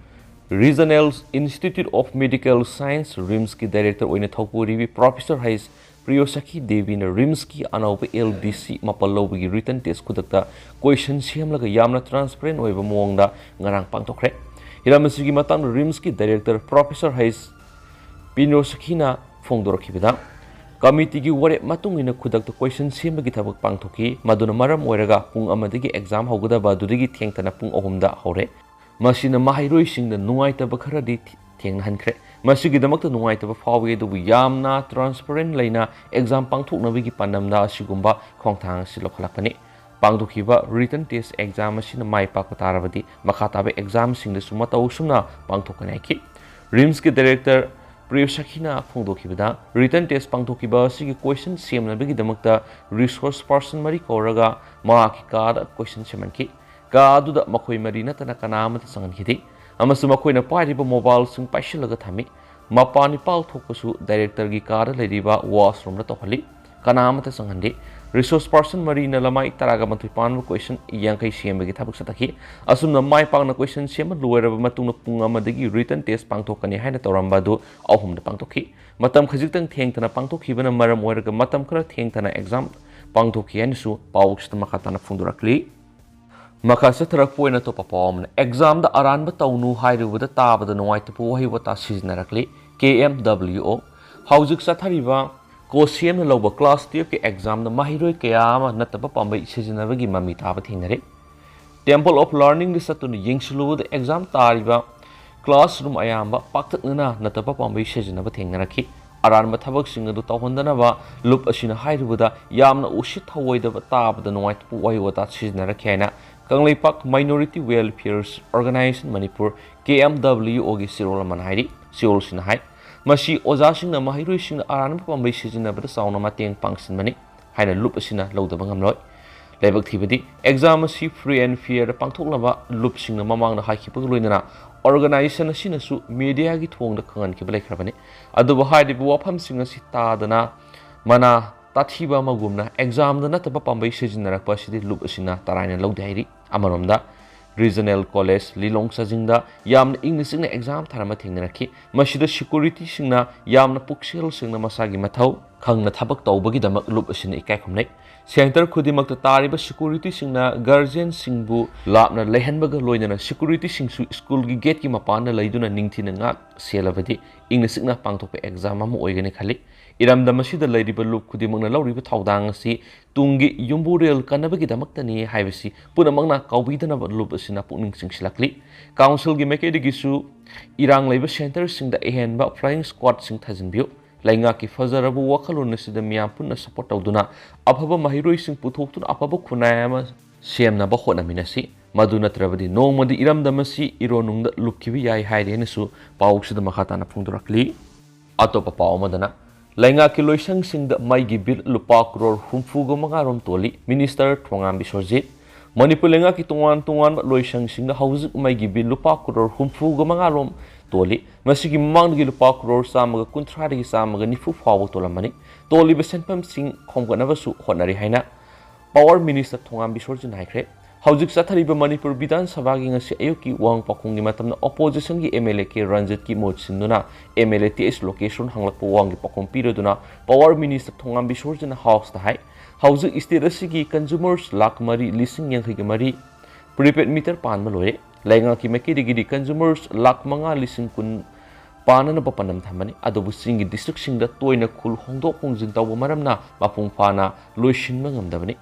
Regional Institute of Medical Science, RIMS ꯀꯤ director ꯑꯣꯏꯅ ꯊꯧꯄꯨꯔꯤꯕꯤ Professor ꯍꯩꯁ ꯄ꯭ꯔꯤꯌꯣꯁꯈꯤ ꯗꯦꯕꯤꯅ RIMS ꯀꯤ ꯑꯅꯧꯕ LDC ꯃꯥꯄꯜ ꯂꯧꯕꯒꯤ written test ꯈꯨꯗꯛꯇ question ꯁꯦꯝꯂꯒ ꯌꯥꯝꯅ transparent ꯑꯣꯏꯕ ꯃꯑꯣꯡꯗ ꯉꯔꯥꯡ ꯄꯥꯡꯊꯣꯛꯈ꯭ꯔꯦ꯫ ꯍꯤꯔꯝ ꯑꯁꯤꯒꯤ ꯃꯇꯥꯡꯗ RIMS ꯀꯤ director Professor ꯍꯩꯁ ꯄꯤꯅꯣꯁꯈꯤꯅ ꯐꯣꯡꯗꯣꯔꯛꯈꯤꯕꯗ, ꯀꯃꯤꯇꯤꯒꯤ ꯋꯥꯔꯦꯞ ꯃꯇꯨꯡ ꯏꯟꯅ ꯈꯨꯗꯛꯇ ꯀꯣꯏꯁꯟ ꯁꯦꯝꯕꯒꯤ ꯊꯕꯛ ꯄꯥꯡꯊꯣꯛꯈꯤ꯫ ꯃꯗꯨꯅ ꯃꯔꯝ ꯑꯣꯏꯔꯒ ꯄꯨꯡ ꯑꯃꯗꯒꯤ ꯑꯦꯛꯖꯥꯝ ꯍꯧꯒꯗꯕ ꯑꯗꯨꯗꯒꯤ ꯊꯦꯡꯊꯅ ꯄꯨꯡ ꯑꯍꯨꯝꯗ ꯍꯧꯔꯦ꯫ ꯃꯁꯤꯅ ꯃꯍꯩꯔꯣꯏꯁꯤꯡꯗ ꯅꯨꯡꯉꯥꯏꯇꯕ ꯈꯔꯗꯤ ꯊꯦꯡꯅꯍꯟꯈ꯭ꯔꯦ꯫ ꯃꯁꯤꯒꯤꯗꯃꯛꯇ ꯅꯨꯡꯉꯥꯏꯇꯕ ꯐꯥꯎꯏ, ꯑꯗꯨꯕꯨ ꯌꯥꯝꯅ transparent ꯂꯩꯅ ꯑꯦꯛꯖꯥꯝ ꯄꯥꯡꯊꯣꯛꯅꯕꯒꯤ ꯄꯥꯟꯗꯝꯗ ꯑꯁꯤꯒꯨꯝꯕ ꯈꯣꯡꯊꯥꯡ ꯑꯁꯤ ꯂꯧꯈꯠꯂꯛꯄꯅꯤ꯫ ꯄꯥꯡꯊꯣꯛꯈꯤꯕ written test exam ꯑꯁꯤꯅ ꯃꯥꯏ ꯄꯥꯛꯄ ꯇꯥꯔꯕꯗꯤ, ꯃꯈꯥ ꯇꯥꯕ ꯑꯦꯛꯖꯥꯝꯁꯤꯡꯗꯁꯨ ꯃꯇꯧ ꯑꯁꯨꯝꯅ ꯄꯥꯡꯊꯣꯛꯀꯅꯤ ꯍꯥꯏꯈꯤ꯫ ꯔꯤꯝꯁꯀꯤ ꯗꯥꯏꯔꯦꯛꯇꯔ ꯄ꯭ꯔꯤꯌꯣ ꯁꯈꯤꯅ ꯐꯣꯡꯗꯣꯛꯈꯤꯕꯗ, written test ꯄꯥꯡꯊꯣꯛꯈꯤꯕ ꯑꯁꯤꯒꯤ ꯀꯣꯏꯁꯟ ꯁꯦꯝꯅꯕꯒꯤꯗꯃꯛꯇ resource person ꯃꯔꯤ ꯀꯧꯔꯒ ꯃꯍꯥꯛꯀꯤ ꯀꯥꯗ ꯀꯣꯏꯁꯟ ꯁꯦꯝꯍꯟꯈꯤ꯫ ꯀꯥ ꯑꯗꯨꯗ ꯃꯈꯣꯏ ꯃꯔꯤ ꯅꯠꯇꯅ ꯀꯅꯥ ꯑꯃꯠꯇ ꯆꯪꯍꯟꯈꯤꯗꯦ, ꯑꯃꯁꯨꯡ ꯃꯈꯣꯏꯅ ꯄꯥꯏꯔꯤꯕ ꯃꯣꯕꯥꯏꯜꯁꯤꯡ ꯄꯥꯏꯁꯤꯜꯂꯒ ꯊꯝꯃꯤ꯫ ꯃꯄꯥꯟ ꯏꯄꯥꯜ ꯊꯣꯛꯄꯁꯨ ꯗꯥꯏꯔꯦꯛꯇꯔꯒꯤ ꯀꯥꯗ ꯂꯩꯔꯤꯕ ꯋꯥꯁꯔꯨꯝꯗ ꯇꯧꯍꯜꯂꯤ꯫ ꯀꯅꯥ ꯑꯃꯠꯇ ꯆꯪꯍꯟꯗꯦ꯫ Resource person ꯃꯔꯤꯅ ꯂꯃꯥꯏ ꯇꯔꯥꯒ ꯃꯥꯊꯣꯏ ꯄꯥꯟꯕ ꯀꯣꯏꯁꯟ ꯌꯥꯡꯈꯩ ꯁꯦꯝꯕꯒꯤ ꯊꯕꯛ ꯆꯠꯊꯈꯤ꯫ ꯑꯁꯨꯝꯅ ꯃꯥꯏ ꯄꯥꯛꯅ ꯀꯣꯏꯁꯟ ꯁꯦꯝꯕ ꯂꯣꯏꯔꯕ ꯃꯇꯨꯡꯗ ꯄꯨꯡ ꯑꯃꯗꯒꯤ written test ꯄꯥꯡꯊꯣꯛꯀꯅꯤ ꯍꯥꯏꯅ ꯇꯧꯔꯝꯕ ꯑꯗꯨ ꯑꯍꯨꯝꯗ ꯄꯥꯡꯊꯣꯛꯈꯤ꯫ ꯃꯇꯝ ꯈꯖꯤꯛꯇꯪ ꯊꯦꯡꯊꯅ ꯄꯥꯡꯊꯣꯛꯈꯤꯕꯅ ꯃꯔꯝ ꯑꯣꯏꯔꯒ ꯃꯇꯝ ꯈꯔ ꯊꯦꯡꯊꯅ ꯑꯦꯛꯖꯥꯝ ꯄꯥꯡꯊꯣꯛꯈꯤ ꯍꯥꯏꯅꯁꯨ ꯄꯥꯎꯁꯤꯗ ꯃꯈꯥ ꯇꯥꯅ ꯐꯣꯡꯗꯣꯔꯛꯂꯤ꯫ ꯃꯈꯥ ꯆꯠꯊꯔꯛꯄ ꯑꯣꯏꯅ ꯑꯇꯣꯞꯄ ꯄꯥꯎ ꯑꯃꯅ, ꯑꯦꯛꯖꯥꯝꯗ ꯑꯔꯥꯟꯕ ꯇꯧꯅꯨ ꯍꯥꯏꯔꯨꯕꯗ ꯇꯥꯕꯗ ꯅꯨꯡꯉꯥꯏꯇꯕ ꯋꯥꯍꯩ ꯋꯥꯇꯥ ꯁꯤꯖꯤꯟꯅꯔꯛꯂꯤ꯫ ꯀꯦ ꯑꯦꯝ ꯗꯕ꯭ꯂꯤꯌꯨ ꯑꯣ꯫ ꯍꯧꯖꯤꯛ ꯆꯠꯊꯔꯤꯕ ꯀꯣꯁꯤꯌꯝꯅ ꯂꯧꯕ ꯀ꯭ꯂꯥꯁ ꯇꯨꯌꯦꯜꯐꯀꯤ ꯑꯦꯛꯖꯥꯝꯗ ꯃꯍꯩꯔꯣꯏ ꯀꯌꯥ ꯑꯃ ꯅꯠꯇꯕ ꯄꯥꯝꯕꯩ ꯁꯤꯖꯤꯟꯅꯕꯒꯤ ꯃꯃꯤ ꯇꯥꯕ ꯊꯦꯡꯅꯔꯦ꯫ Temple of Learningꯗ ꯆꯠꯇꯨꯅ ꯌꯦꯡꯁꯤꯜꯂꯨꯕꯗ ꯑꯦꯛꯖꯥꯝ ꯇꯥꯔꯤꯕ ꯀ꯭ꯂꯥꯁꯔꯨꯝ ꯑꯌꯥꯝꯕ ꯄꯥꯛꯇꯛꯅꯅ ꯅꯠꯇꯕ ꯄꯥꯝꯕꯩ ꯁꯤꯖꯤꯟꯅꯕ ꯊꯦꯡꯅꯔꯛꯈꯤ꯫ ꯑꯔꯥꯟꯕ ꯊꯕꯛꯁꯤꯡ ꯑꯗꯨ ꯇꯧꯍꯟꯗꯅꯕ ꯂꯨꯞ ꯑꯁꯤꯅ ꯍꯥꯏꯔꯨꯕꯗ ꯌꯥꯝꯅ ꯎꯁꯤꯠ ꯊꯑꯣꯏꯗꯕ, ꯇꯥꯕꯗ ꯅꯨꯡꯉꯥꯏꯇꯕ ꯋꯥꯍꯩ ꯋꯥꯇꯥ ꯁꯤꯖꯤꯟꯅꯔꯛꯈꯤ ꯍꯥꯏꯅ Kangleipak Minority Welfare Organization Manipur, ꯀꯦ ꯑꯦꯝ ꯗꯕ꯭ꯂꯤꯌꯨ ꯑꯣꯒꯤ ꯆꯦꯔꯣꯜ ꯑꯃꯅ ꯍꯥꯏꯔꯤ꯫ ꯆꯦꯔꯣꯜꯁꯤꯅ ꯍꯥꯏ, ꯃꯁꯤ ꯑꯣꯖꯥꯁꯤꯡꯅ ꯃꯍꯩꯔꯣꯏꯁꯤꯡꯅ ꯑꯔꯥꯟꯕ ꯄꯥꯝꯕꯩ ꯁꯤꯖꯤꯟꯅꯕꯗ ꯆꯥꯎꯅ ꯃꯇꯦꯡ ꯄꯥꯡꯁꯤꯟꯕꯅꯤ ꯍꯥꯏꯅ ꯂꯨꯞ ꯑꯁꯤꯅ ꯂꯧꯗꯕ ꯉꯝꯂꯣꯏ꯫ ꯂꯥꯏꯕꯛ ꯊꯤꯕꯗꯤ, ꯑꯦꯛꯖꯥꯝ ꯑꯁꯤ free and fairꯗ ꯄꯥꯡꯊꯣꯛꯅꯕ ꯂꯨꯞꯁꯤꯡꯅ ꯃꯃꯥꯡꯗ ꯍꯥꯏꯈꯤꯕꯒ ꯂꯣꯏꯅꯅ ꯑꯣꯔꯒꯅꯥꯏꯖꯦꯁꯟ ꯑꯁꯤꯅꯁꯨ ꯃꯤꯗꯤꯌꯥꯒꯤ ꯊꯣꯡꯗ ꯈꯪꯍꯟꯈꯤꯕ ꯂꯩꯈ꯭ꯔꯕꯅꯤ꯫ ꯑꯗꯨꯕꯨ ꯍꯥꯏꯔꯤꯕ ꯋꯥꯐꯝꯁꯤꯡ ꯑꯁꯤ ꯇꯥꯗꯅ ꯃꯅꯥ ꯇꯥꯊꯤꯕ ꯑꯃꯒꯨꯝꯅ ꯑꯦꯛꯖꯥꯝꯗ ꯅꯠꯇꯕ ꯄꯥꯝꯕꯩ ꯁꯤꯖꯤꯟꯅꯔꯛꯄ ꯑꯁꯤꯗꯤ ꯂꯨꯞ ꯑꯁꯤꯅ ꯇꯔꯥꯏꯅ ꯂꯧꯗꯦ ꯍꯥꯏꯔꯤ꯫ ꯑꯃꯔꯣꯝꯗ, ꯔꯤꯖꯅꯦꯜ ꯀꯣꯂꯦꯖ ꯂꯤꯂꯣꯡ ꯆꯥꯖꯤꯡꯗ ꯌꯥꯝꯅ ꯏꯪꯅ ꯆꯤꯛꯅ ꯑꯦꯛꯖꯥꯝ ꯊꯥꯔꯝꯕ ꯊꯦꯡꯅꯔꯛꯈꯤ꯫ ꯃꯁꯤꯗ ꯁꯦꯀ꯭ꯌꯨꯔꯤꯇꯤꯁꯤꯡꯅ ꯌꯥꯝꯅ ꯄꯨꯛꯆꯦꯜ ꯁꯦꯡꯅ ꯃꯁꯥꯒꯤ ꯃꯊꯧ ꯈꯪꯅ ꯊꯕꯛ ꯇꯧꯕꯒꯤꯗꯃꯛ ꯂꯨꯞ ꯑꯁꯤꯅ ꯏꯀꯥꯏ ꯈꯨꯝꯅꯩ꯫ ꯁꯦꯟꯇꯔ ꯈꯨꯗꯤꯡꯃꯛꯇ ꯇꯥꯔꯤꯕ ꯁꯦꯀ꯭ꯌꯨꯔꯤꯇꯤꯁꯤꯡꯅ ꯒꯥꯔꯖꯤꯌꯟꯁꯤꯡꯕꯨ ꯂꯥꯞꯅ ꯂꯩꯍꯟꯕꯒ ꯂꯣꯏꯅꯅ ꯁꯦꯀ꯭ꯌꯨꯔꯤꯇꯤꯁꯤꯡꯁꯨ ꯁ꯭ꯀꯨꯜꯒꯤ ꯒꯦꯠꯀꯤ ꯃꯄꯥꯟꯗ ꯂꯩꯗꯨꯅ ꯅꯤꯡꯊꯤꯅ ꯉꯥꯛ ꯁꯦꯜꯂꯕꯗꯤ ꯏꯪꯅ ꯆꯤꯛꯅ ꯄꯥꯡꯊꯣꯛꯄ ꯑꯦꯛꯖꯥꯝ ꯑꯃ ꯑꯣꯏꯒꯅꯤ ꯈꯜꯂꯤ꯫ ꯏꯔꯝꯗꯝ ꯑꯁꯤꯗ ꯂꯩꯔꯤꯕ ꯂꯨꯞ ꯈꯨꯗꯤꯡꯃꯛꯅ ꯂꯧꯔꯤꯕ ꯊꯧꯗꯥꯡ ꯑꯁꯤ ꯇꯨꯡꯒꯤ ꯌꯨꯝꯕꯨꯔꯦꯜ ꯀꯟꯅꯕꯒꯤꯗꯃꯛꯇꯅꯤ ꯍꯥꯏꯕꯁꯤ ꯄꯨꯝꯅꯃꯛꯅ ꯀꯥꯎꯕꯤꯗꯅꯕ ꯂꯨꯞ ꯑꯁꯤꯅ ꯄꯨꯛꯅꯤꯡ ꯆꯤꯡꯁꯤꯜꯂꯛꯂꯤ꯫ ꯀꯥꯎꯟꯁꯤꯜꯒꯤ ꯃꯥꯏꯀꯩꯗꯒꯤꯁꯨ ꯏꯔꯥꯡ ꯂꯩꯕ ꯁꯦꯟꯇꯔꯁꯤꯡꯗ ꯑꯍꯦꯟꯕ ꯐ꯭ꯂꯥꯏꯌꯤꯡ ꯁ꯭ꯀ꯭ꯋꯥꯗꯁꯤꯡ ꯊꯥꯖꯤꯟꯕꯤꯌꯨ꯫ ꯂꯩꯉꯥꯛꯀꯤ ꯐꯖꯔꯕ ꯋꯥꯈꯜꯂꯣꯟ ꯑꯁꯤꯗ ꯃꯤꯌꯥꯝ ꯄꯨꯟꯅ ꯁꯄꯣꯔꯠ ꯇꯧꯗꯨꯅ ꯑꯐꯕ ꯃꯍꯩꯔꯣꯏꯁꯤꯡ ꯄꯨꯊꯣꯛꯇꯨꯅ ꯑꯐꯕ ꯈꯨꯟꯅꯥꯏ ꯑꯃ ꯁꯦꯝꯅꯕ ꯍꯣꯠꯅꯃꯤꯟꯅꯁꯤ꯫ ꯃꯗꯨ ꯅꯠꯇ꯭ꯔꯕꯗꯤ ꯅꯣꯡꯃꯗꯤ ꯏꯔꯝꯗꯝ ꯑꯁꯤ ꯏꯔꯣ ꯅꯨꯡꯗ ꯂꯨꯞꯈꯤꯕ ꯌꯥꯏ ꯍꯥꯏꯔꯦꯅꯁꯨ ꯄꯥꯎꯁꯤꯗ ꯃꯈꯥ ꯇꯥꯅ ꯐꯣꯡꯗꯣꯔꯛꯂꯤ꯫ ꯑꯇꯣꯞꯄ ꯄꯥꯎ ꯑꯃꯗꯅ, ꯂꯩꯉꯥꯛꯀꯤ ꯂꯣꯏꯁꯪꯁꯤꯡꯗ ꯃꯩꯒꯤ ꯕꯤꯜ ꯂꯨꯄꯥ ꯀ꯭ꯔꯣꯔ ꯍꯨꯝꯐꯨꯒ ꯃꯉꯥ ꯔꯣꯝ ꯇꯣꯜꯂꯤ, ꯃꯤꯅꯤꯁꯇꯔ ꯊꯣꯉꯥꯝ ꯕꯤꯁ꯭ꯋꯔꯖꯤꯠ꯫ ꯃꯅꯤꯄꯨꯔ ꯂꯩꯉꯥꯛꯀꯤ ꯇꯣꯉꯥꯟ ꯇꯣꯉꯥꯟꯕ ꯂꯣꯏꯁꯪꯁꯤꯡꯗ ꯍꯧꯖꯤꯛ ꯃꯩꯒꯤ ꯕꯤꯜ ꯂꯨꯄꯥ ꯀ꯭ꯔꯣꯔ ꯍꯨꯝꯐꯨꯒ ꯃꯉꯥ ꯔꯣꯝ ꯇꯣꯜꯂꯤ꯫ ꯃꯁꯤꯒꯤ ꯃꯃꯥꯡꯗꯒꯤ ꯂꯨꯄꯥ ꯀ꯭ꯔꯣꯔ ꯆꯥꯝꯃꯒ ꯀꯨꯟꯊ꯭ꯔꯥꯗꯒꯤ ꯆꯥꯝꯃꯒ ꯅꯤꯐꯨ ꯐꯥꯎꯕ ꯇꯣꯜꯂꯝꯕꯅꯤ꯫ ꯇꯣꯜꯂꯤꯕ ꯁꯦꯟꯐꯝꯁꯤꯡ ꯈꯣꯝꯒꯠꯅꯕꯁꯨ ꯍꯣꯠꯅꯔꯤ ꯍꯥꯏꯅ ꯄꯥꯋꯔ ꯃꯤꯅꯤꯁꯇꯔ ꯊꯣꯉꯥꯝ ꯕꯤꯁ꯭ꯋꯔꯖꯤꯠꯅ ꯍꯥꯏꯈ꯭ꯔꯦ꯫ ꯍꯧꯖꯤꯛ ꯆꯠꯊꯔꯤꯕ ꯃꯅꯤꯄꯨꯔ ꯕꯤꯙꯥꯟ ꯁꯚꯥꯒꯤ ꯉꯁꯤ ꯑꯌꯨꯛꯀꯤ ꯋꯥꯍꯪ ꯄꯥꯎꯈꯨꯝꯒꯤ ꯃꯇꯝꯗ ꯑꯣꯄꯣꯖꯤꯁꯟꯒꯤ ꯑꯦꯝ ꯑꯦꯜ ꯑꯦ ꯀꯦ ꯔꯟꯖꯤꯠꯀꯤ ꯃꯍꯨꯠ ꯁꯤꯟꯗꯨꯅ M L A T H ꯂꯣꯀꯦꯁꯣꯔꯅ ꯍꯪꯂꯛꯄ ꯋꯥꯍꯪꯒꯤ ꯄꯥꯎꯈꯨꯝ ꯄꯤꯔꯗꯨꯅ ꯄꯥꯋꯔ ꯃꯤꯅꯤꯁꯇꯔ ꯊꯣꯉꯥꯝ ꯕꯤꯁ꯭ꯋꯔꯖꯤꯠꯅ ꯍꯥꯎꯁꯇ ꯍꯥꯏ, ꯍꯧꯖꯤꯛ ꯁ꯭ꯇꯦꯠ ꯑꯁꯤꯒꯤ ꯀꯟꯖꯨꯃꯔꯁ ꯂꯥꯈ ꯃꯔꯤ ꯂꯤꯁꯤꯡ ꯌꯥꯡꯈꯩꯒ ꯃꯔꯤ ꯄ꯭ꯔꯤꯄꯦꯗ ꯃꯤꯇꯔ ꯄꯥꯟꯕ ꯂꯣꯏꯔꯦ꯫ ꯂꯩꯉꯥꯛꯀꯤ ꯃꯥꯏꯀꯩꯗꯒꯤꯗꯤ ꯀꯟꯖꯨꯃꯔꯁ ꯂꯥꯈ ꯃꯉꯥ ꯂꯤꯁꯤꯡ ꯀꯨꯟ ꯄꯥꯟꯅꯅꯕ ꯄꯥꯟꯗꯝ ꯊꯝꯕꯅꯤ꯫ ꯑꯗꯨꯕꯨ ꯆꯤꯡꯒꯤ ꯗꯤꯁꯇ꯭ꯔꯤꯛꯁꯤꯡꯗ ꯇꯣꯏꯅ ꯈꯨꯜ ꯍꯣꯡꯗꯣꯛ ꯍꯣꯡꯖꯤꯟ ꯇꯧꯕ ꯃꯔꯝꯅ ꯃꯄꯨꯡ ꯐꯥꯅ ꯂꯣꯏꯁꯤꯟꯕ ꯉꯝꯗꯕꯅꯤ꯫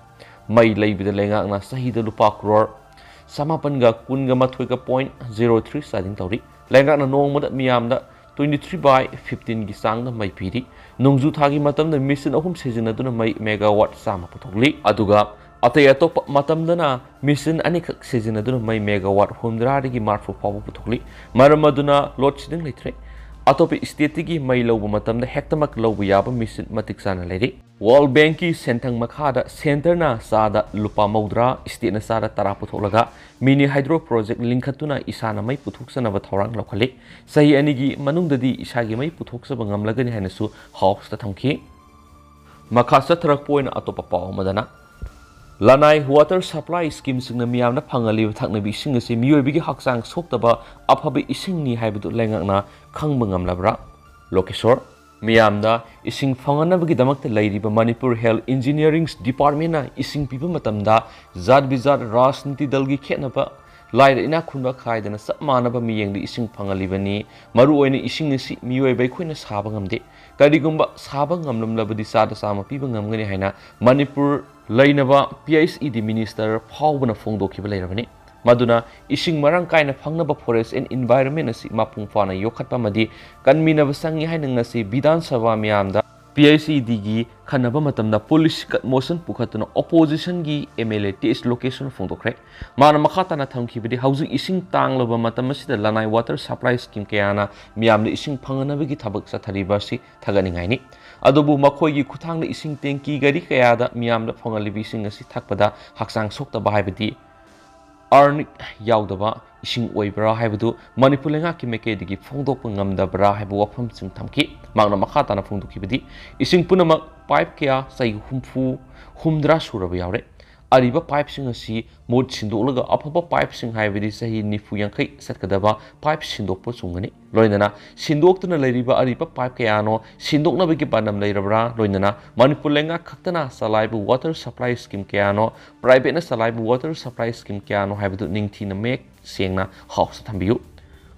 ꯃꯩ ꯂꯩꯕꯗ ꯂꯩꯉꯥꯛꯅ ꯆꯍꯤꯗ ꯂꯨꯄꯥ ꯀ꯭ꯔꯣꯔ ꯆꯃꯥꯄꯟꯒ ꯀꯨꯟꯒ ꯃꯥꯊꯣꯏꯒ ꯄꯣꯏꯟ ꯖꯦꯔꯣ ꯊ꯭ꯔꯤ ꯆꯥꯗꯤꯡ ꯇꯧꯔꯤ꯫ ꯂꯩꯉꯥꯛꯅ ꯅꯣꯡꯃꯗ ꯃꯤꯌꯥꯝꯗ twenty three by fifteen ꯒꯤ ꯆꯥꯡꯗ ꯃꯩ ꯄꯤꯔꯤ꯫ ꯅꯣꯡꯖꯨ ꯊꯥꯒꯤ ꯃꯇꯝꯗ ꯃꯦꯆꯤꯟ ꯑꯍꯨꯝ ꯁꯤꯖꯤꯟꯅꯗꯨꯅ ꯃꯩ ꯃꯦꯒꯥꯋꯥꯠ ꯆꯥꯝꯃ ꯄꯨꯊꯣꯛꯂꯤ꯫ ꯑꯗꯨꯒ ꯑꯇꯩ ꯑꯇꯣꯞꯄ ꯃꯇꯝꯗꯅ ꯃꯦꯆꯤꯟ ꯑꯅꯤꯈꯛ ꯁꯤꯖꯤꯟꯅꯗꯨꯅ ꯃꯩ ꯃꯦꯒꯥꯋꯥꯠ ꯍꯨꯝꯗ꯭ꯔꯥꯗꯒꯤ ꯃꯔꯐꯨ ꯐꯥꯎꯕ ꯄꯨꯊꯣꯛꯂꯤ꯫ ꯃꯔꯝ ꯑꯗꯨꯅ ꯂꯣꯗ ꯁꯦꯗꯤꯡ ꯂꯩꯇ꯭ꯔꯦ꯫ ꯑꯇꯣꯞꯄ ꯁ꯭ꯇꯦꯠꯇꯒꯤ ꯃꯩ ꯂꯧꯕ ꯃꯇꯝꯗ ꯍꯦꯛꯇꯃꯛ ꯂꯧꯕ ꯌꯥꯕ ꯃꯦꯆꯤꯟ ꯃꯇꯤꯛ ꯆꯥꯅ ꯂꯩꯔꯤ꯫ ꯋꯥꯔꯜꯗ ꯕꯦꯡꯛꯀꯤ ꯁꯦꯟꯊꯪ ꯃꯈꯥꯗ ꯁꯦꯟꯇꯔꯅ ꯆꯥꯗ ꯂꯨꯄꯥ ꯃꯧꯗ꯭ꯔꯥ, ꯁ꯭ꯇꯦꯠꯅ ꯆꯥꯗ ꯇꯔꯥ ꯄꯨꯊꯣꯛꯂꯒ ꯃꯤꯅꯤ ꯍꯥꯏꯗ꯭ꯔꯣ ꯄ꯭ꯔꯣꯖꯦꯛ ꯂꯤꯡꯈꯠꯇꯨꯅ ꯏꯁꯥꯅ ꯃꯩ ꯄꯨꯊꯣꯛꯆꯅꯕ ꯊꯧꯔꯥꯡ ꯂꯧꯈꯠꯂꯤ꯫ ꯆꯍꯤ ꯑꯅꯤꯒꯤ ꯃꯅꯨꯡꯗꯗꯤ ꯏꯁꯥꯒꯤ ꯃꯩ ꯄꯨꯊꯣꯛꯆꯕ ꯉꯝꯂꯒꯅꯤ ꯍꯥꯏꯅꯁꯨ ꯍꯥꯎꯁꯇ ꯊꯝꯈꯤ꯫ ꯃꯈꯥ ꯆꯠꯊꯔꯛꯄ ꯑꯣꯏꯅ ꯑꯇꯣꯞꯄ ꯄꯥꯎ ꯑꯃꯗꯅ, ꯂꯅꯥꯏ ꯋꯥꯇꯔ ꯁꯄ꯭ꯂꯥꯏ ꯁ꯭ꯀꯤꯝꯁꯤꯡꯅ ꯃꯤꯌꯥꯝꯅ ꯐꯪꯍꯜꯂꯤꯕ ꯊꯛꯅꯕ ꯏꯁꯤꯡ ꯑꯁꯤ ꯃꯤꯑꯣꯏꯕꯒꯤ ꯍꯛꯆꯥꯡ ꯁꯣꯛꯇꯕ ꯑꯐꯕ ꯏꯁꯤꯡꯅꯤ ꯍꯥꯏꯕꯗꯨ ꯂꯩꯉꯥꯛꯅ ꯈꯪꯕ ꯉꯝꯂꯕ꯭ꯔꯥ? ꯂꯣꯀꯦꯁꯣꯔ꯫ ꯃꯤꯌꯥꯝꯗ ꯏꯁꯤꯡ ꯐꯪꯍꯟꯅꯕꯒꯤꯗꯃꯛꯇ ꯂꯩꯔꯤꯕ ꯃꯅꯤꯄꯨꯔ ꯍꯦꯜꯊ ꯏꯟꯖꯤꯅꯤꯌꯥꯔꯤꯡ ꯗꯤꯄꯥꯔꯠꯃꯦꯟꯅ ꯏꯁꯤꯡ ꯄꯤꯕ ꯃꯇꯝꯗ ꯖꯥꯠ ꯕꯤꯖꯥꯠ ꯔꯥꯖꯅꯤꯇꯤ ꯗꯜꯒꯤ ꯈꯦꯠꯅꯕ, ꯂꯥꯏꯔ ꯏꯅꯥꯛ ꯈꯨꯟꯕ ꯈꯥꯏꯗꯅ ꯆꯞ ꯃꯥꯟꯅꯕ ꯃꯤꯠꯌꯦꯡꯗ ꯏꯁꯤꯡ ꯐꯪꯍꯜꯂꯤꯕꯅꯤ꯫ ꯃꯔꯨꯑꯣꯏꯅ ꯏꯁꯤꯡ ꯑꯁꯤ ꯃꯤꯑꯣꯏꯕ ꯑꯩꯈꯣꯏꯅ ꯁꯥꯕ ꯉꯝꯗꯦ꯫ ꯀꯔꯤꯒꯨꯝꯕ ꯁꯥꯕ ꯉꯝꯂꯝꯂꯕꯗꯤ ꯆꯥꯗ ꯆꯥꯝꯃ ꯄꯤꯕ ꯉꯝꯒꯅꯤ ꯍꯥꯏꯅ ꯃꯅꯤꯄꯨꯔ ꯂꯩꯅꯕ ꯄꯤ ꯑꯩꯆ ꯏ ꯗꯤ ꯃꯤꯅꯤꯁꯇꯔ ꯐꯥꯎꯕꯅ ꯐꯣꯡꯗꯣꯛꯈꯤꯕ ꯂꯩꯔꯕꯅꯤ꯫ ꯃꯗꯨꯅ ꯏꯁꯤꯡ ꯃꯔꯥꯡ ꯀꯥꯏꯅ ꯐꯪꯅꯕ ꯐꯣꯔꯦꯁ ꯑꯦꯟ ꯏꯟꯚꯥꯏꯔꯣꯟꯃꯦꯟ ꯑꯁꯤ ꯃꯄꯨꯡ ꯐꯥꯅ ꯌꯣꯛꯈꯠꯄ ꯑꯃꯗꯤ ꯀꯟꯃꯤꯟꯅꯕ ꯆꯪꯏ ꯍꯥꯏꯅ ꯉꯁꯤ ꯕꯤꯙꯥꯟ ꯁꯚꯥ ꯃꯤꯌꯥꯝꯗ ꯄꯤ ꯑꯩꯆ ꯏ ꯗꯤꯒꯤ ꯈꯟꯅꯕ ꯃꯇꯝꯗ ꯄꯨꯂꯤꯁ ꯀꯠ ꯃꯣꯁꯟ ꯄꯨꯈꯠꯇꯨꯅ ꯑꯣꯄꯣꯖꯤꯁꯟꯒꯤ ꯑꯦꯝ ꯑꯦꯜ ꯑꯦ ꯇꯦꯖ ꯂꯣꯀꯦꯁꯟ ꯐꯣꯡꯗꯣꯛꯈ꯭ꯔꯦ꯫ ꯃꯥꯅ ꯃꯈꯥ ꯇꯥꯅ ꯊꯝꯈꯤꯕꯗꯤ, ꯍꯧꯖꯤꯛ ꯏꯁꯤꯡ ꯇꯥꯡꯂꯕ ꯃꯇꯝ ꯑꯁꯤꯗ ꯂꯅꯥꯏ ꯋꯥꯇꯔ ꯁꯄ꯭ꯂꯥꯏ ꯁ꯭ꯀꯤꯝ ꯀꯌꯥꯅ ꯃꯤꯌꯥꯝꯗ ꯏꯁꯤꯡ ꯐꯪꯍꯟꯅꯕꯒꯤ ꯊꯕꯛ ꯆꯠꯊꯔꯤꯕ ꯑꯁꯤ ꯊꯥꯒꯠꯅꯤꯡꯉꯥꯏꯅꯤ꯫ ꯑꯗꯨꯕꯨ ꯃꯈꯣꯏꯒꯤ ꯈꯨꯠꯊꯥꯡꯗ ꯏꯁꯤꯡ ꯇꯦꯡꯀꯤ ꯒꯥꯔꯤ ꯀꯌꯥꯗ ꯃꯤꯌꯥꯝꯗ ꯐꯪꯍꯜꯂꯤꯕ ꯏꯁꯤꯡ ꯑꯁꯤ ꯊꯛꯄꯗ ꯍꯛꯆꯥꯡ ꯁꯣꯛꯇꯕ ꯍꯥꯏꯕꯗꯤ ꯑꯥꯔꯅꯤꯛ ꯌꯥꯎꯗꯕ ꯏꯁꯤꯡ ꯑꯣꯏꯕ꯭ꯔꯥ ꯍꯥꯏꯕꯗꯨ ꯃꯅꯤꯄꯨꯔ ꯂꯩꯉꯥꯛꯀꯤ ꯃꯥꯏꯀꯩꯗꯒꯤ ꯐꯣꯡꯗꯣꯛꯄ ꯉꯝꯗꯕ꯭ꯔꯥ ꯍꯥꯏꯕ ꯋꯥꯐꯝꯁꯤꯡ ꯊꯝꯈꯤ꯫ ꯃꯍꯥꯛꯅ ꯃꯈꯥ ꯇꯥꯅ ꯐꯣꯡꯗꯣꯛꯈꯤꯕꯗꯤ, ꯏꯁꯤꯡ ꯄꯨꯝꯅꯃꯛ ꯄꯥꯏꯞ ꯀꯌꯥ ꯆꯍꯤ ꯍꯨꯝꯐꯨ ꯍꯨꯝꯗ꯭ꯔꯥ ꯁꯨꯔꯕ ꯌꯥꯎꯔꯦ꯫ ꯑꯔꯤꯕ ꯄꯥꯏꯞꯁꯤꯡ ꯑꯁꯤ ꯃꯍꯨꯠ ꯁꯤꯟꯗꯣꯛꯂꯒ ꯑꯐꯕ ꯄꯥꯏꯞꯁꯤꯡ ꯍꯥꯏꯕꯗꯤ ꯆꯍꯤ ꯅꯤꯐꯨ ꯌꯥꯡꯈꯩ ꯆꯠꯀꯗꯕ ꯄꯥꯏꯞ ꯁꯤꯟꯗꯣꯛꯄ ꯆꯨꯝꯒꯅꯤ꯫ ꯂꯣꯏꯅꯅ ꯁꯤꯟꯗꯣꯛꯇꯨꯅ ꯂꯩꯔꯤꯕ ꯑꯔꯤꯕ ꯄꯥꯏꯞ ꯀꯌꯥꯅꯣ ꯁꯤꯟꯗꯣꯛꯅꯕꯒꯤ ꯄꯥꯟꯗꯝ ꯂꯩꯔꯕ꯭ꯔꯥ? ꯂꯣꯏꯅꯅ ꯃꯅꯤꯄꯨꯔ ꯂꯩꯉꯥꯛ ꯈꯛꯇꯅ ꯆꯂꯥꯏꯕ ꯋꯥꯇꯔ ꯁꯄ꯭ꯂꯥꯏ ꯁ꯭ꯀꯤꯝ ꯀꯌꯥꯅꯣ, ꯄ꯭ꯔꯥꯏꯚꯦꯠꯅ ꯆꯂꯥꯏꯕ ꯋꯥꯇꯔ ꯁꯄ꯭ꯂꯥꯏ ꯁ꯭ꯀꯤꯝ ꯀꯌꯥꯅꯣ ꯍꯥꯏꯕꯗꯨ ꯅꯤꯡꯊꯤꯅ ꯃꯌꯦꯛ ꯁꯦꯡꯅ ꯍꯥꯎꯁꯇ ꯊꯝꯕꯤꯌꯨ꯫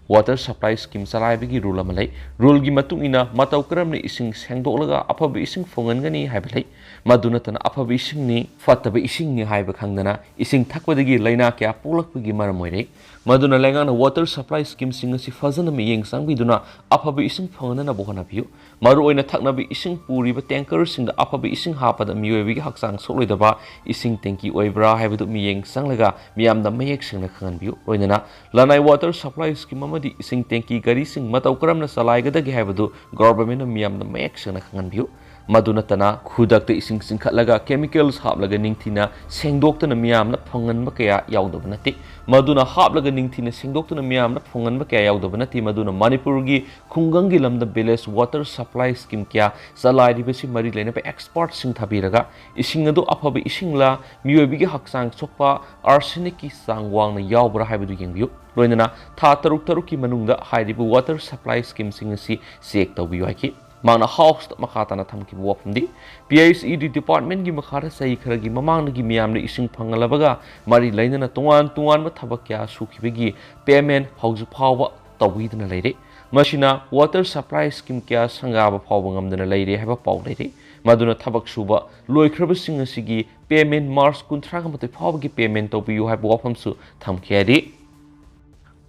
ꯋꯥꯇꯔ ꯁꯄ꯭ꯂꯥꯏ ꯁ꯭ꯀꯤꯝ ꯆꯂꯥꯏꯕꯒꯤ ꯔꯨꯜ ꯑꯃ ꯂꯩ꯫ ꯔꯨꯜꯒꯤ ꯃꯇꯨꯡ ꯏꯟꯅ ꯃꯇꯧ ꯀꯔꯝꯅ ꯏꯁꯤꯡ ꯁꯦꯡꯗꯣꯛꯂꯒ ꯑꯐꯕ ꯏꯁꯤꯡ ꯐꯪꯍꯟꯒꯅꯤ ꯍꯥꯏꯕ ꯂꯩ꯫ ꯃꯗꯨ ꯅꯠꯇꯅ ꯑꯐꯕ ꯏꯁꯤꯡꯅꯤ, ꯐꯠꯇꯕ ꯏꯁꯤꯡꯅꯤ ꯍꯥꯏꯕ ꯈꯪꯗꯅ ꯏꯁꯤꯡ ꯊꯛꯄꯗꯒꯤ ꯂꯥꯏꯅꯥ ꯀꯌꯥ ꯄꯣꯛꯂꯛꯄꯒꯤ ꯃꯔꯝ ꯑꯣꯏꯔꯦ꯫ ꯃꯗꯨꯅ ꯂꯩꯉꯥꯛꯅ ꯋꯥꯇꯔ ꯁꯄ꯭ꯂꯥꯏ ꯁ꯭ꯀꯤꯝꯁꯤꯡ ꯑꯁꯤ ꯐꯖꯅ ꯃꯤꯠꯌꯦꯡ ꯆꯪꯕꯤꯗꯨꯅ ꯑꯐꯕ ꯏꯁꯤꯡ ꯐꯪꯍꯟꯅꯕ ꯍꯣꯠꯅꯕꯤꯌꯨ꯫ ꯃꯔꯨꯑꯣꯏꯅ ꯊꯛꯅꯕ ꯏꯁꯤꯡ ꯄꯨꯔꯤꯕ ꯇꯦꯡꯀꯔꯁꯤꯡꯗ ꯑꯐꯕ ꯏꯁꯤꯡ ꯍꯥꯞꯄꯗ ꯃꯤꯑꯣꯏꯕꯒꯤ ꯍꯛꯆꯥꯡ ꯁꯣꯛꯂꯣꯏꯗꯕ ꯏꯁꯤꯡ ꯇꯦꯡꯀꯤ ꯑꯣꯏꯕ꯭ꯔꯥ ꯍꯥꯏꯕꯗꯨ ꯃꯤꯠꯌꯦꯡ ꯆꯪꯂꯒ ꯃꯤꯌꯥꯝꯗ ꯃꯌꯦꯛ ꯁꯦꯡꯅ ꯈꯪꯍꯟꯕꯤꯌꯨ꯫ ꯂꯣꯏꯅꯅ ꯂꯅꯥꯏ ꯋꯥꯇꯔ ꯁꯄ꯭ꯂꯥꯏ ꯁ꯭ꯀꯤꯝ ꯑꯃꯗꯤ ꯏꯁꯤꯡ ꯇꯦꯡꯀꯤ ꯒꯥꯔꯤꯁꯤꯡ ꯃꯇꯧ ꯀꯔꯝꯅ ꯆꯂꯥꯏꯒꯗꯒꯦ ꯍꯥꯏꯕꯗꯨ ꯒꯣꯚꯔꯟꯃꯦꯟꯠꯅ ꯃꯤꯌꯥꯝꯗ ꯃꯌꯦꯛ ꯁꯦꯡꯅ ꯈꯪꯍꯟꯕꯤꯌꯨ꯫ ꯃꯗꯨ ꯅꯠꯇꯅ ꯈꯨꯗꯛꯇ ꯏꯁꯤꯡ ꯆꯤꯡꯈꯠꯂꯒ ꯀꯦꯃꯤꯀꯦꯜꯁ ꯍꯥꯞꯂꯒ ꯅꯤꯡꯊꯤꯅ ꯁꯦꯡꯗꯣꯛꯇꯨꯅ ꯃꯤꯌꯥꯝꯅ ꯐꯪꯍꯟꯕ ꯀꯌꯥ ꯌꯥꯎꯗꯕ ꯅꯠꯇꯦ꯫ ꯃꯗꯨꯅ ꯍꯥꯞꯂꯒ ꯅꯤꯡꯊꯤꯅ ꯁꯦꯡꯗꯣꯛꯇꯨꯅ ꯃꯤꯌꯥꯝꯅ ꯐꯪꯍꯟꯕ ꯀꯌꯥ ꯌꯥꯎꯗꯕ ꯅꯠꯇꯦ꯫ ꯃꯗꯨꯅ ꯃꯅꯤꯄꯨꯔꯒꯤ ꯈꯨꯡꯒꯪꯒꯤ ꯂꯝꯗ ꯚꯤꯂꯦꯖ ꯋꯥꯇꯔ ꯁꯄ꯭ꯂꯥꯏ ꯁ꯭ꯀꯤꯝ ꯀꯌꯥ ꯆꯂꯥꯏꯔꯤꯕꯁꯤ ꯃꯔꯤ ꯂꯩꯅꯕ ꯑꯦꯛꯁꯄꯔꯠꯁꯤꯡ ꯊꯥꯕꯤꯔꯒ ꯏꯁꯤꯡ ꯑꯗꯨ ꯑꯐꯕ ꯏꯁꯤꯡꯂ, ꯃꯤꯑꯣꯏꯕꯒꯤ ꯍꯛꯆꯥꯡ ꯁꯣꯛꯄ ꯑꯥꯔꯁꯦꯅꯤꯛꯀꯤ ꯆꯥꯡ ꯋꯥꯡꯅ ꯌꯥꯎꯕ꯭ꯔꯥ ꯍꯥꯏꯕꯗꯨ ꯌꯦꯡꯕꯤꯌꯨ꯫ ꯂꯣꯏꯅꯅ ꯊꯥ ꯇꯔꯨꯛ ꯇꯔꯨꯛꯀꯤ ꯃꯅꯨꯡꯗ ꯍꯥꯏꯔꯤꯕ ꯋꯥꯇꯔ ꯁꯄ꯭ꯂꯥꯏ ꯁ꯭ꯀꯤꯝꯁꯤꯡ ꯑꯁꯤ ꯆꯦꯛ ꯇꯧꯕꯤꯌꯨ ꯍꯥꯏꯈꯤ꯫ ꯃꯍꯥꯛꯅ ꯍꯥꯎꯁꯇ ꯃꯈꯥ ꯇꯥꯅ ꯊꯝꯈꯤꯕ ꯋꯥꯐꯝꯗꯤ, ꯄꯤ ꯑꯩꯆ ꯏ ꯗꯤ ꯗꯤꯄꯥꯔꯠꯃꯦꯟꯒꯤ ꯃꯈꯥꯗ ꯆꯍꯤ ꯈꯔꯒꯤ ꯃꯃꯥꯡꯗꯒꯤ ꯃꯤꯌꯥꯝꯅ ꯏꯁꯤꯡ ꯐꯪꯍꯜꯂꯕꯒ ꯃꯔꯤ ꯂꯩꯅꯅ ꯇꯣꯉꯥꯟ ꯇꯣꯉꯥꯟꯕ ꯊꯕꯛ ꯀꯌꯥ ꯁꯨꯈꯤꯕꯒꯤ ꯄꯦꯃꯦꯟ ꯍꯧꯖꯤꯛ ꯐꯥꯎꯕ ꯇꯧꯕꯤꯗꯨꯅ ꯂꯩꯔꯤ꯫ ꯃꯁꯤꯅ ꯋꯥꯇꯔ ꯁꯄ꯭ꯂꯥꯏ ꯁ꯭ꯀꯤꯝ ꯀꯌꯥ ꯁꯪꯒꯥꯕ ꯐꯥꯎꯕ ꯉꯝꯗꯅ ꯂꯩꯔꯤ ꯍꯥꯏꯕ ꯄꯥꯎ ꯂꯩꯔꯤ꯫ ꯃꯗꯨꯅ ꯊꯕꯛ ꯁꯨꯕ ꯂꯣꯏꯈ꯭ꯔꯕꯁꯤꯡ ꯑꯁꯤꯒꯤ ꯄꯦꯃꯦꯟ ꯃꯥꯔꯆ ꯀꯨꯟꯊ꯭ꯔꯥꯒ ꯃꯥꯊꯣꯏ ꯐꯥꯎꯕꯒꯤ ꯄꯦꯃꯦꯟ ꯇꯧꯕꯤꯌꯨ ꯍꯥꯏꯕ ꯋꯥꯐꯝꯁꯨ ꯊꯝꯈꯤ ꯍꯥꯏꯔꯤ꯫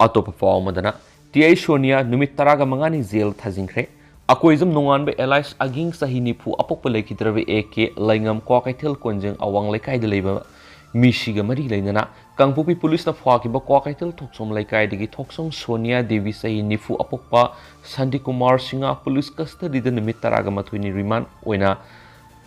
ꯑꯇꯣꯞꯄ ꯄꯥꯎ ꯑꯃꯗꯅ, ꯇꯤ ꯑꯥꯏ ꯁꯣꯅꯤꯌꯥ ꯅꯨꯃꯤꯠ ꯇꯔꯥꯒ ꯃꯉꯥꯅꯤ ꯖꯦꯜ ꯊꯥꯖꯤꯟꯈ꯭ꯔꯦ꯫ ꯑꯀꯣꯏꯖꯝ ꯅꯣꯡꯉꯥꯟꯕ ꯑꯦꯂꯥꯏꯁ ꯑꯒꯤꯡ ꯆꯍꯤ ꯅꯤꯐꯨ ꯑꯄꯣꯛꯄ ꯂꯩꯈꯤꯗ꯭ꯔꯕ ꯑꯦ ꯀꯦ ꯂꯩꯉꯝ ꯀ꯭ꯋꯥꯀꯩꯊꯦꯜ ꯀꯣꯟꯖꯦꯡ ꯑꯋꯥꯡ ꯂꯩꯀꯥꯏꯗ ꯂꯩꯕ ꯃꯤꯁꯤꯒ ꯃꯔꯤ ꯂꯩꯅꯅ ꯀꯥꯡꯄꯣꯛꯄꯤ ꯄꯨꯂꯤꯁꯅ ꯐꯥꯈꯤꯕ ꯀ꯭ꯋꯥꯀꯩꯊꯦꯜ ꯊꯣꯛꯆꯣꯝ ꯂꯩꯀꯥꯏꯗꯒꯤ ꯊꯣꯛꯆꯣꯝ ꯁꯣꯅꯤꯌꯥ ꯗꯦꯕꯤ ꯆꯍꯤ ꯅꯤꯐꯨ ꯑꯄꯣꯛꯄ ꯁꯥꯟꯇꯤꯀꯨꯃꯥꯔ ꯁꯤꯡꯍ ꯄꯨꯂꯤꯁ ꯀꯁꯇꯗꯤꯗ ꯅꯨꯃꯤꯠ ꯇꯔꯥꯒ ꯃꯥꯊꯣꯏꯅꯤ ꯔꯤꯃꯥꯟ ꯑꯣꯏꯅ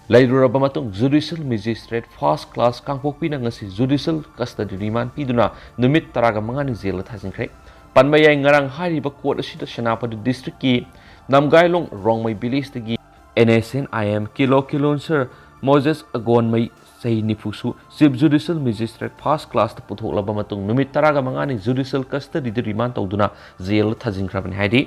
ꯂꯩꯔꯨꯔꯕ ꯃꯇꯨꯡ, ꯖꯨꯗꯤꯁꯤꯌꯦꯜ ꯃꯦꯖꯤꯁꯇ꯭ꯔꯦꯠ ꯐꯥꯔꯁ ꯀ꯭ꯂꯥꯁ ꯀꯥꯡꯄꯣꯛꯄꯤꯅ ꯉꯁꯤ ꯖꯨꯗꯤꯁꯤꯌꯦꯜ ꯀꯁꯇꯗꯤ ꯔꯤꯃꯥꯟ ꯄꯤꯗꯨꯅ ꯅꯨꯃꯤꯠ ꯇꯔꯥꯒ ꯃꯉꯥꯅꯤ ꯖꯦꯜꯗ ꯊꯥꯖꯤꯟꯈ꯭ꯔꯦ꯫ ꯄꯟꯕ ꯌꯥꯏ, ꯉꯔꯥꯡ ꯍꯥꯏꯔꯤꯕ ꯀꯣꯔꯠ ꯑꯁꯤꯗ ꯁꯦꯅꯥꯄꯇꯤ ꯗꯤꯁꯇ꯭ꯔꯤꯛꯀꯤ ꯅꯝꯒꯥꯏꯂꯣꯡ ꯔꯣꯡꯃꯩ ꯚꯤꯂꯦꯖꯇꯒꯤ N S N I M ꯀꯤꯂꯣ ꯀꯤꯂꯣꯟꯁꯔ ꯃꯣꯖꯦꯁ ꯑꯒꯣꯟꯃꯩ ꯆꯍꯤ ꯅꯤꯐꯨꯁꯨ ꯆꯤꯐ ꯖꯨꯗꯤꯁꯤꯌꯦꯜ ꯃꯦꯖꯤꯁꯇ꯭ꯔꯦꯠ ꯐꯥꯔꯁ ꯀ꯭ꯂꯥꯁꯇ ꯄꯨꯊꯣꯛꯂꯕ ꯃꯇꯨꯡ ꯅꯨꯃꯤꯠ ꯇꯔꯥꯒ ꯃꯉꯥꯅꯤ ꯖꯨꯗꯤꯁꯤꯌꯦꯜ ꯀꯁꯇꯗꯤꯗ ꯔꯤꯃꯥꯟ ꯇꯧꯗꯨꯅ ꯖꯦꯜꯗ ꯊꯥꯖꯤꯟꯈ꯭ꯔꯕꯅꯤ ꯍꯥꯏꯔꯤ꯫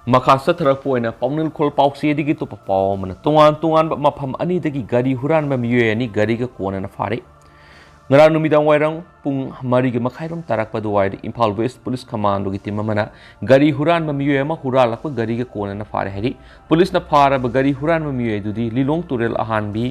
ꯃꯈꯥ ꯆꯠꯊꯔꯛꯄ ꯑꯣꯏꯅ ꯄꯥꯎꯅꯤꯜꯈꯣꯜ ꯄꯥꯎꯆꯦꯗꯒꯤ ꯑꯇꯣꯞꯄ ꯄꯥꯎ ꯑꯃꯅ, ꯇꯣꯉꯥꯟ ꯇꯣꯉꯥꯟꯕ ꯃꯐꯝ ꯑꯅꯤꯗꯒꯤ ꯒꯥꯔꯤ ꯍꯨꯔꯥꯟꯕ ꯃꯤꯑꯣꯏ ꯑꯅꯤ ꯒꯥꯔꯤꯒ ꯀꯣꯟꯅꯅ ꯐꯥꯔꯦ꯫ ꯉꯔꯥꯡ ꯅꯨꯃꯤꯗꯥꯡ ꯋꯥꯏꯔꯝ ꯄꯨꯡ ꯃꯔꯤꯒꯤ ꯃꯈꯥꯏꯔꯣꯝ ꯇꯥꯔꯛꯄ ꯑꯗꯨꯋꯥꯏꯗ ꯏꯝꯐꯥꯜ ꯋꯦꯁ ꯄꯨꯂꯤꯁ ꯀꯃꯥꯟꯗꯣꯒꯤ ꯇꯤꯝ ꯑꯃꯅ ꯒꯥꯔꯤ ꯍꯨꯔꯥꯟꯕ ꯃꯤꯑꯣꯏ ꯑꯃ ꯍꯨꯔꯥꯜꯂꯛꯄ ꯒꯥꯔꯤꯒ ꯀꯣꯟꯅꯅ ꯐꯥꯔꯦ ꯍꯥꯏꯔꯤ꯫ ꯄꯨꯂꯤꯁꯅ ꯐꯥꯔꯕ ꯒꯥꯔꯤ ꯍꯨꯔꯥꯟꯕ ꯃꯤꯑꯣꯏ ꯑꯗꯨꯗꯤ ꯂꯤꯂꯣꯡ ꯇꯨꯔꯦꯜ ꯑꯍꯥꯟꯕꯤ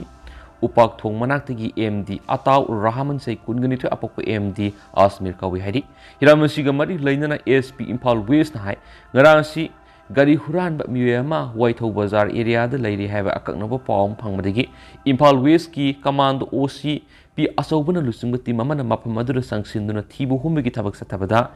ꯎꯄꯥꯛ ꯊꯣꯡ ꯃꯅꯥꯛꯇꯒꯤ ꯑꯦꯝ ꯗꯤ ꯑꯇꯥꯎ ꯔꯍꯥꯃꯟ ꯆꯍꯤ ꯀꯨꯟꯒ ꯅꯤꯊꯣꯏ ꯑꯄꯣꯛꯄ ꯑꯦꯝ ꯗꯤ ꯑꯁꯃꯤꯔ ꯀꯧꯏ ꯍꯥꯏꯔꯤ꯫ ꯍꯤꯔꯝ ꯑꯁꯤꯒ ꯃꯔꯤ ꯂꯩꯅꯅ ꯑꯦꯁ ꯄꯤ ꯏꯝꯐꯥꯜ ꯋꯦꯁꯅ ꯍꯥꯏ, ꯉꯔꯥꯡ ꯑꯁꯤ ꯒꯥꯔꯤ ꯍꯨꯔꯥꯟꯕ ꯃꯤꯑꯣꯏ ꯑꯃ ꯋꯥꯏꯊꯧ ꯕꯖꯥꯔ ꯑꯦꯔꯤꯌꯥꯗ ꯂꯩꯔꯤ ꯍꯥꯏꯕ ꯑꯀꯛꯅꯕ ꯄꯥꯎ ꯑꯃ ꯐꯪꯕꯗꯒꯤ ꯏꯝꯐꯥꯜ ꯋꯦꯁꯀꯤ ꯀꯃꯥꯟꯗꯣ ꯑꯣ ꯁꯤ ꯄꯤ ꯑꯆꯧꯕꯅ ꯂꯨꯆꯤꯡꯕ ꯇꯤꯝ ꯑꯃꯅ ꯃꯐꯝ ꯑꯗꯨꯗ ꯆꯪꯁꯤꯟꯗꯨꯅ ꯊꯤꯕ ꯍꯨꯝꯕꯒꯤ ꯊꯕꯛ ꯆꯠꯊꯕꯗ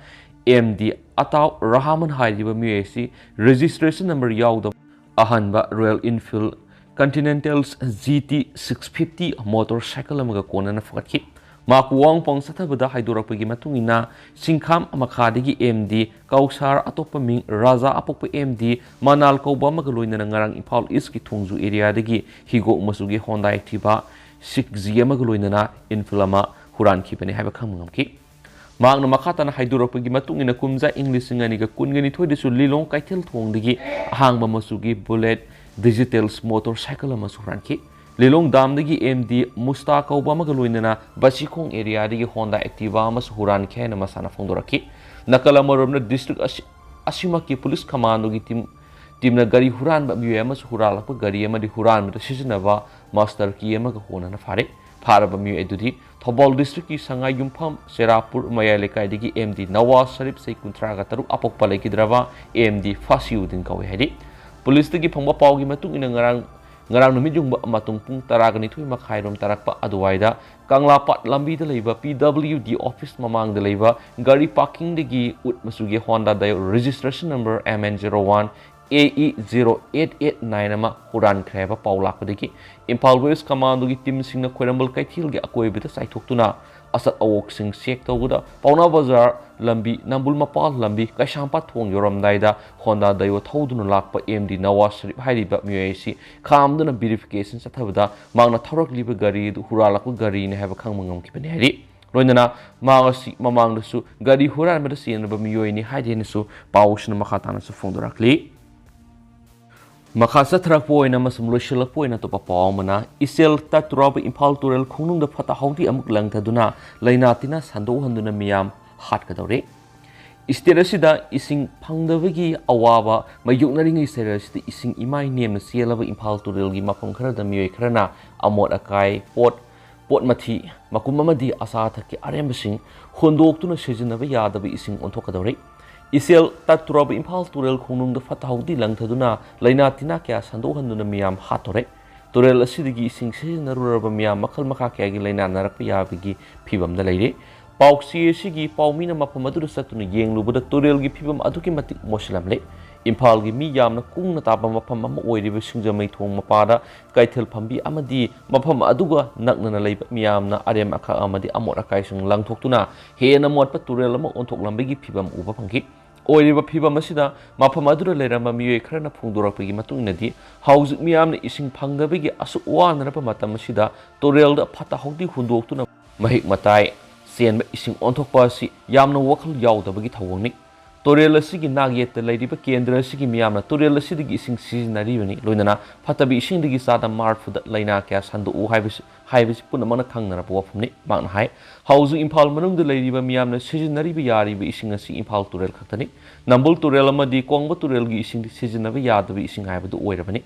ꯑꯦꯝ ꯗꯤ ꯑꯇꯥꯎ ꯔꯍꯥꯃꯟ ꯍꯥꯏꯔꯤꯕ ꯃꯤꯑꯣꯏ ꯑꯁꯤ ꯔꯦꯖꯤꯁꯇ꯭ꯔꯦꯁꯟ ꯅꯝꯕꯔ ꯌꯥꯎꯗꯕ ꯑꯍꯟꯕ Royal Enfield Continental G T six fifty motor cycle ꯑꯃꯒ ꯀꯣꯟꯅꯅ ꯐꯒꯠꯈꯤ꯫ ꯃꯍꯥꯛꯄꯨ ꯋꯥꯍꯪ ꯄꯥꯎ ꯆꯠꯊꯕꯗ ꯍꯥꯏꯗꯣꯔꯛꯄꯒꯤ ꯃꯇꯨꯡ ꯏꯟꯅ, ꯁꯤꯡꯈꯥꯝ ꯃꯈꯥꯗꯒꯤ ꯑꯦꯝ ꯗꯤ ꯀꯧꯁꯥꯔ, ꯑꯇꯣꯞꯄ ꯃꯤꯡ ꯔꯥꯖꯥ ꯑꯄꯣꯛꯄ ꯑꯦꯝ ꯗꯤ ꯃꯅꯥꯜ ꯀꯧꯕ ꯑꯃꯒ ꯂꯣꯏꯅꯅ ꯉꯔꯥꯡ ꯏꯝꯐꯥꯜ ꯏꯁꯀꯤ ꯊꯣꯡꯖꯨ ꯑꯦꯔꯤꯌꯥꯗꯒꯤ ꯍꯤꯒꯣꯛ ꯃꯆꯨꯒꯤ ꯍꯣꯟꯗꯥ ꯑꯦꯛꯇꯤꯚꯥ ꯁꯤꯛꯁ ꯖꯤ ꯑꯃꯒ ꯂꯣꯏꯅꯅ ꯏꯟꯐꯤꯜ ꯑꯃ ꯍꯨꯔꯥꯟꯈꯤꯕꯅꯤ ꯍꯥꯏꯕ ꯈꯪꯕ ꯉꯝꯈꯤ꯫ ꯃꯍꯥꯛꯅ ꯃꯈꯥ ꯇꯥꯅ ꯍꯥꯏꯗꯣꯔꯛꯄꯒꯤ ꯃꯇꯨꯡ ꯏꯟꯅ, ꯀꯨꯝꯖꯥ ꯏꯪ ꯂꯤꯁꯤꯡ ꯑꯅꯤꯒ ꯀꯨꯟꯒ ꯅꯤꯊꯣꯏꯗꯁꯨ ꯂꯤꯂꯣꯡ ꯀꯩꯊꯦꯜ ꯊꯣꯡꯗꯒꯤ ꯑꯍꯥꯡꯕ ꯃꯆꯨꯒꯤ Bullet Digital motorcycle ꯑꯃꯁꯨ ꯍꯨꯔꯥꯟꯈꯤ꯫ ꯂꯤꯂꯣꯡ ꯗꯥꯝꯗꯒꯤ ꯑꯦꯝ ꯗꯤ ꯃꯨꯁꯇꯥ ꯀꯧꯕ ꯑꯃꯒ ꯂꯣꯏꯅꯅ ꯕꯁꯤꯈꯣꯡ ꯑꯦꯔꯤꯌꯥꯗꯒꯤ Honda Activa ꯑꯃꯁꯨ ꯍꯨꯔꯥꯟꯈꯤ ꯍꯥꯏꯅ ꯃꯁꯥꯅ ꯐꯣꯡꯗꯣꯔꯛꯈꯤ꯫ ꯅꯥꯀꯜ ꯑꯃꯔꯣꯝꯗ, ꯗꯤꯁꯇ꯭ꯔꯤꯛ ꯑꯁꯤ, ꯑꯁꯤꯃꯛꯀꯤ ꯄꯨꯂꯤꯁ ꯀꯃꯥꯟꯗꯣꯒꯤ ꯇꯤꯝ, ꯇꯤꯝꯅ ꯒꯥꯔꯤ ꯍꯨꯔꯥꯟꯕ ꯃꯤꯑꯣꯏ ꯑꯃꯁꯨ ꯍꯨꯔꯥꯜꯂꯛꯄ ꯒꯥꯔꯤ ꯑꯃꯗꯤ ꯍꯨꯔꯥꯟꯕꯗ ꯁꯤꯖꯤꯟꯅꯕ master key ꯑꯃꯒ ꯍꯣꯅꯅ ꯐꯥꯔꯦ꯫ ꯐꯥꯔꯕ ꯃꯤꯑꯣꯏ ꯑꯗꯨꯗꯤ ꯊꯧꯕꯥꯜ ꯗꯤꯁꯇ꯭ꯔꯤꯛꯀꯤ ꯁꯉꯥꯏꯌꯨꯝꯐꯝ ꯆꯦꯔꯥꯄꯨꯔ ꯃꯌꯥꯏ ꯂꯩꯀꯥꯏꯗꯒꯤ ꯑꯦꯝ ꯗꯤ ꯅꯋꯥꯖ ꯁꯔꯤꯞ, ꯆꯍꯤ ꯀꯨꯟꯊ꯭ꯔꯥꯒ ꯇꯔꯨꯛ, ꯑꯄꯣꯛꯄ ꯂꯩꯈꯤꯗ꯭ꯔꯕ ꯑꯦꯝ ꯗꯤ ꯐꯥꯁꯤꯎꯗꯤꯟ ꯀꯧꯏ ꯍꯥꯏꯔꯤ꯫ ꯄꯨꯂꯤꯁꯇꯒꯤ ꯐꯪꯕ ꯄꯥꯎꯒꯤ ꯃꯇꯨꯡ ꯏꯟꯅ, ꯉꯔꯥꯡ, ꯉꯔꯥꯡ ꯅꯨꯃꯤꯠ ꯌꯨꯡꯕ ꯃꯇꯨꯡ ꯄꯨꯡ ꯇꯔꯥꯒ ꯅꯤꯊꯣꯏ ꯃꯈꯥꯏꯔꯣꯝ ꯇꯥꯔꯛꯄ ꯑꯗꯨꯋꯥꯏꯗ ꯀꯪꯂꯥꯄꯥꯠ ꯂꯝꯕꯤꯗ ꯂꯩꯕ ꯄꯤ ꯗꯕ꯭ꯂꯤꯎ ꯗꯤ ꯑꯣꯐꯤꯁ ꯃꯃꯥꯡꯗ ꯂꯩꯕ ꯒꯥꯔꯤ ꯄꯥꯔꯀꯤꯡꯗꯒꯤ ꯎꯠ ꯃꯆꯨꯒꯤ Honda Dio, registration number M N zero one A E zero eight eight nine ꯑꯃ ꯍꯨꯔꯥꯟꯈ꯭ꯔꯦ ꯍꯥꯏꯕ ꯄꯥꯎ ꯂꯥꯛꯄꯗꯒꯤ ꯏꯝꯐꯥꯜ ꯋꯦꯁ ꯀꯃꯥꯟꯗꯣꯒꯤ ꯇꯤꯝꯁꯤꯡꯅ ꯈ꯭ꯋꯥꯏꯔꯝꯕꯟ ꯀꯩꯊꯦꯜꯒꯤ ꯑꯀꯣꯏꯕꯗ ꯆꯥꯏꯊꯣꯛꯇꯨꯅ ꯑꯁꯠ ꯑꯋꯣꯛꯁꯤꯡ ꯆꯦꯛ ꯇꯧꯕꯗ ꯄꯥꯎꯅꯥ ꯕꯖꯥꯔ ꯂꯝꯕꯤ, ꯅꯝꯕꯨꯜ ꯃꯄꯥꯜ ꯂꯝꯕꯤ, ꯀꯩꯁꯥꯝꯄꯥꯠ ꯊꯣꯡ ꯌꯧꯔꯝꯗꯥꯏꯗ Honda Dio ꯊꯧꯗꯨꯅ ꯂꯥꯛꯄ ꯑꯦꯝ ꯗꯤ ꯅꯋꯥꯖ ꯁꯔꯤꯞ ꯍꯥꯏꯔꯤꯕ ꯃꯤꯑꯣꯏ ꯑꯁꯤ ꯈꯥꯝꯗꯨꯅ verification ꯆꯠꯊꯕꯗ ꯃꯍꯥꯛꯅ ꯊꯧꯔꯛꯂꯤꯕ ꯒꯥꯔꯤ ꯑꯗꯨ ꯍꯨꯔꯥꯜꯂꯛꯄ ꯒꯥꯔꯤꯅꯤ ꯍꯥꯏꯕ ꯈꯪꯕ ꯉꯝꯈꯤꯕꯅꯤ ꯍꯥꯏꯔꯤ꯫ ꯂꯣꯏꯅꯅ ꯃꯍꯥꯛ ꯑꯁꯤ ꯃꯃꯥꯡꯗꯁꯨ ꯒꯥꯔꯤ ꯍꯨꯔꯥꯟꯕꯗ ꯆꯦꯟꯅꯕ ꯃꯤꯑꯣꯏꯅꯤ ꯍꯥꯏꯗꯦꯅꯁꯨ ꯄꯥꯎꯁꯤꯅ ꯃꯈꯥ ꯇꯥꯅꯁꯨ ꯐꯣꯡꯗꯣꯔꯛꯂꯤ꯫ ꯃꯈꯥ ꯆꯠꯊꯔꯛꯄ ꯑꯣꯏꯅ ꯑꯃꯁꯨꯡ ꯂꯣꯏꯁꯤꯜꯂꯛꯄ ꯑꯣꯏꯅ ꯑꯇꯣꯞꯄ ꯄꯥꯎ ꯑꯃꯅ, ꯏꯆꯦꯜ ꯇꯠꯇꯨꯔꯕ ꯏꯝꯐꯥꯜ ꯇꯨꯔꯦꯜ ꯈꯣꯡꯅꯨꯡꯗ ꯐꯠꯇ ꯍꯥꯎꯗꯤ ꯑꯃꯨꯛ ꯂꯪꯊꯗꯨꯅ ꯂꯩꯅꯥ ꯇꯤꯟꯅ ꯁꯟꯗꯣꯛꯍꯟꯗꯨꯅ ꯃꯤꯌꯥꯝ ꯍꯥꯠꯀꯗꯧꯔꯦ꯫ ꯏꯁꯇꯦꯠ ꯑꯁꯤꯗ ꯏꯁꯤꯡ ꯐꯪꯗꯕꯒꯤ ꯑꯋꯥꯕ ꯃꯥꯌꯣꯛꯅꯔꯤꯉꯩ ꯆꯩꯔꯛ ꯑꯁꯤꯗ ꯏꯁꯤꯡ ꯏꯃꯥꯏ ꯅꯦꯝꯅ ꯆꯦꯜꯂꯕ ꯏꯝꯐꯥꯜ ꯇꯨꯔꯦꯜꯒꯤ ꯃꯐꯝ ꯈꯔꯗ ꯃꯤꯑꯣꯏ ꯈꯔꯅ ꯑꯃꯣꯠ ꯑꯀꯥꯏ, ꯄꯣꯠ, ꯄꯣꯠ ꯃꯊꯤ, ꯃꯀꯨꯝ ꯑꯃꯗꯤ ꯑꯆꯥ ꯑꯊꯛꯀꯤ ꯑꯔꯦꯝꯕꯁꯤꯡ ꯍꯨꯟꯗꯣꯛꯇꯨꯅ ꯁꯤꯖꯤꯟꯅꯕ ꯌꯥꯗꯕ ꯏꯁꯤꯡ ꯑꯣꯟꯊꯣꯛꯀꯗꯧꯔꯤ꯫ ꯏꯆꯦꯜ ꯇꯠꯇꯨꯔꯕ ꯏꯝꯐꯥꯜ ꯇꯨꯔꯦꯜ ꯈꯣꯡꯅꯨꯡꯗ ꯐꯠꯇ ꯍꯥꯎꯗꯤ ꯂꯪꯊꯗꯨꯅ ꯂꯩꯅꯥ ꯇꯤꯟꯅꯥ ꯀꯌꯥ ꯁꯟꯗꯣꯛꯍꯟꯗꯨꯅ ꯃꯤꯌꯥꯝ ꯍꯥꯠꯇꯣꯔꯦ꯫ ꯇꯨꯔꯦꯜ ꯑꯁꯤꯗꯒꯤ ꯏꯁꯤꯡ ꯁꯤꯖꯤꯟꯅꯔꯨꯔꯕ ꯃꯤꯌꯥꯝ ꯃꯈꯜ ꯃꯈꯥ ꯀꯌꯥꯒꯤ ꯂꯩꯅꯥ ꯅꯥꯔꯛꯄ ꯌꯥꯕꯒꯤ ꯐꯤꯕꯝꯗ ꯂꯩꯔꯤ꯫ ꯄꯥꯎꯆꯦ ꯑꯁꯤꯒꯤ ꯄꯥꯎꯃꯤꯅ ꯃꯐꯝ ꯑꯗꯨꯗ ꯆꯠꯇꯨꯅ ꯌꯦꯡꯂꯨꯕꯗ ꯇꯨꯔꯦꯜꯒꯤ ꯐꯤꯕꯝ ꯑꯗꯨꯛꯀꯤ ꯃꯇꯤꯛ ꯃꯣꯠꯁꯤꯜꯂꯝꯂꯦ꯫ ꯏꯝꯐꯥꯜꯒꯤ ꯃꯤ ꯌꯥꯝꯅ ꯀꯨꯡꯅ ꯇꯥꯕ ꯃꯐꯝ ꯑꯃ ꯑꯣꯏꯔꯤꯕ ꯁꯤꯡꯖꯃꯩ ꯊꯣꯡ ꯃꯄꯥꯗ ꯀꯩꯊꯦꯜ ꯐꯝꯕꯤ ꯑꯃꯗꯤ ꯃꯐꯝ ꯑꯗꯨꯒ ꯅꯛꯅꯅ ꯂꯩꯕ ꯃꯤꯌꯥꯝꯅ ꯑꯔꯦꯝ ꯑꯈꯥꯛ ꯑꯃꯗꯤ ꯑꯃꯣꯠ ꯑꯀꯥꯏꯁꯤꯡ ꯂꯪꯊꯣꯛꯇꯨꯅ ꯍꯦꯟꯅ ꯃꯣꯠꯄ ꯇꯨꯔꯦꯜ ꯑꯃ ꯑꯣꯟꯊꯣꯛꯂꯝꯕꯒꯤ ꯐꯤꯕꯝ ꯎꯕ ꯐꯪꯈꯤ꯫ ꯑꯣꯏꯔꯤꯕ ꯐꯤꯕꯝ ꯑꯁꯤꯗ ꯃꯐꯝ ꯑꯗꯨꯗ ꯂꯩꯔꯝꯕ ꯃꯤꯑꯣꯏ ꯈꯔꯅ ꯐꯣꯡꯗꯣꯔꯛꯄꯒꯤ ꯃꯇꯨꯡ ꯏꯟꯅꯗꯤ, ꯍꯧꯖꯤꯛ ꯃꯤꯌꯥꯝꯅ ꯏꯁꯤꯡ ꯐꯪꯗꯕꯒꯤ ꯑꯁꯨꯛ ꯋꯥꯅꯔꯕ ꯃꯇꯝ ꯑꯁꯤꯗ ꯇꯨꯔꯦꯜꯗ ꯐꯠꯇ ꯍꯥꯎꯗꯤ ꯍꯨꯟꯗꯣꯛꯇꯨꯅ ꯃꯍꯤꯛ ꯃꯇꯥꯏ ꯆꯦꯟꯕ ꯏꯁꯤꯡ ꯑꯣꯟꯊꯣꯛꯄ ꯑꯁꯤ ꯌꯥꯝꯅ ꯋꯥꯈꯜ ꯌꯥꯎꯗꯕꯒꯤ ꯊꯧꯑꯣꯡꯅꯤ꯫ ꯇꯨꯔꯦꯜ ꯑꯁꯤꯒꯤ ꯅꯥꯛꯌꯦꯠꯇ ꯂꯩꯔꯤꯕ ꯀꯦꯟꯗ꯭ꯔ ꯑꯁꯤꯒꯤ ꯃꯤꯌꯥꯝꯅ ꯇꯨꯔꯦꯜ ꯑꯁꯤꯗꯒꯤ ꯏꯁꯤꯡ ꯁꯤꯖꯤꯟꯅꯔꯤꯕꯅꯤ꯫ ꯂꯣꯏꯅꯅ ꯐꯠꯇꯕ ꯏꯁꯤꯡꯗꯒꯤ ꯆꯥꯗ ꯃꯥꯔꯐꯨꯗ ꯂꯥꯏꯅꯥ ꯀꯌꯥ ꯁꯟꯗꯣꯛꯎ ꯍꯥꯏꯕꯁꯤ, ꯍꯥꯏꯕꯁꯤ ꯄꯨꯝꯅꯃꯛꯅ ꯈꯪꯅꯔꯕ ꯋꯥꯐꯝꯅꯤ꯫ ꯃꯍꯥꯛꯅ ꯍꯥꯏ, ꯍꯧꯖꯤꯛ ꯏꯝꯐꯥꯜ ꯃꯅꯨꯡꯗ ꯂꯩꯔꯤꯕ ꯃꯤꯌꯥꯝꯅ ꯁꯤꯖꯤꯟꯅꯔꯤꯕ ꯌꯥꯔꯤꯕ ꯏꯁꯤꯡ ꯑꯁꯤ ꯏꯝꯐꯥꯜ ꯇꯨꯔꯦꯜ ꯈꯛꯇꯅꯤ꯫ ꯅꯝꯕꯨꯜ ꯇꯨꯔꯦꯜ ꯑꯃꯗꯤ ꯀꯣꯡꯕ ꯇꯨꯔꯦꯜꯒꯤ ꯏꯁꯤꯡꯗꯤ ꯁꯤꯖꯤꯟꯅꯕ ꯌꯥꯗꯕ ꯏꯁꯤꯡ ꯍꯥꯏꯕꯗꯨ ꯑꯣꯏꯔꯕꯅꯤ꯫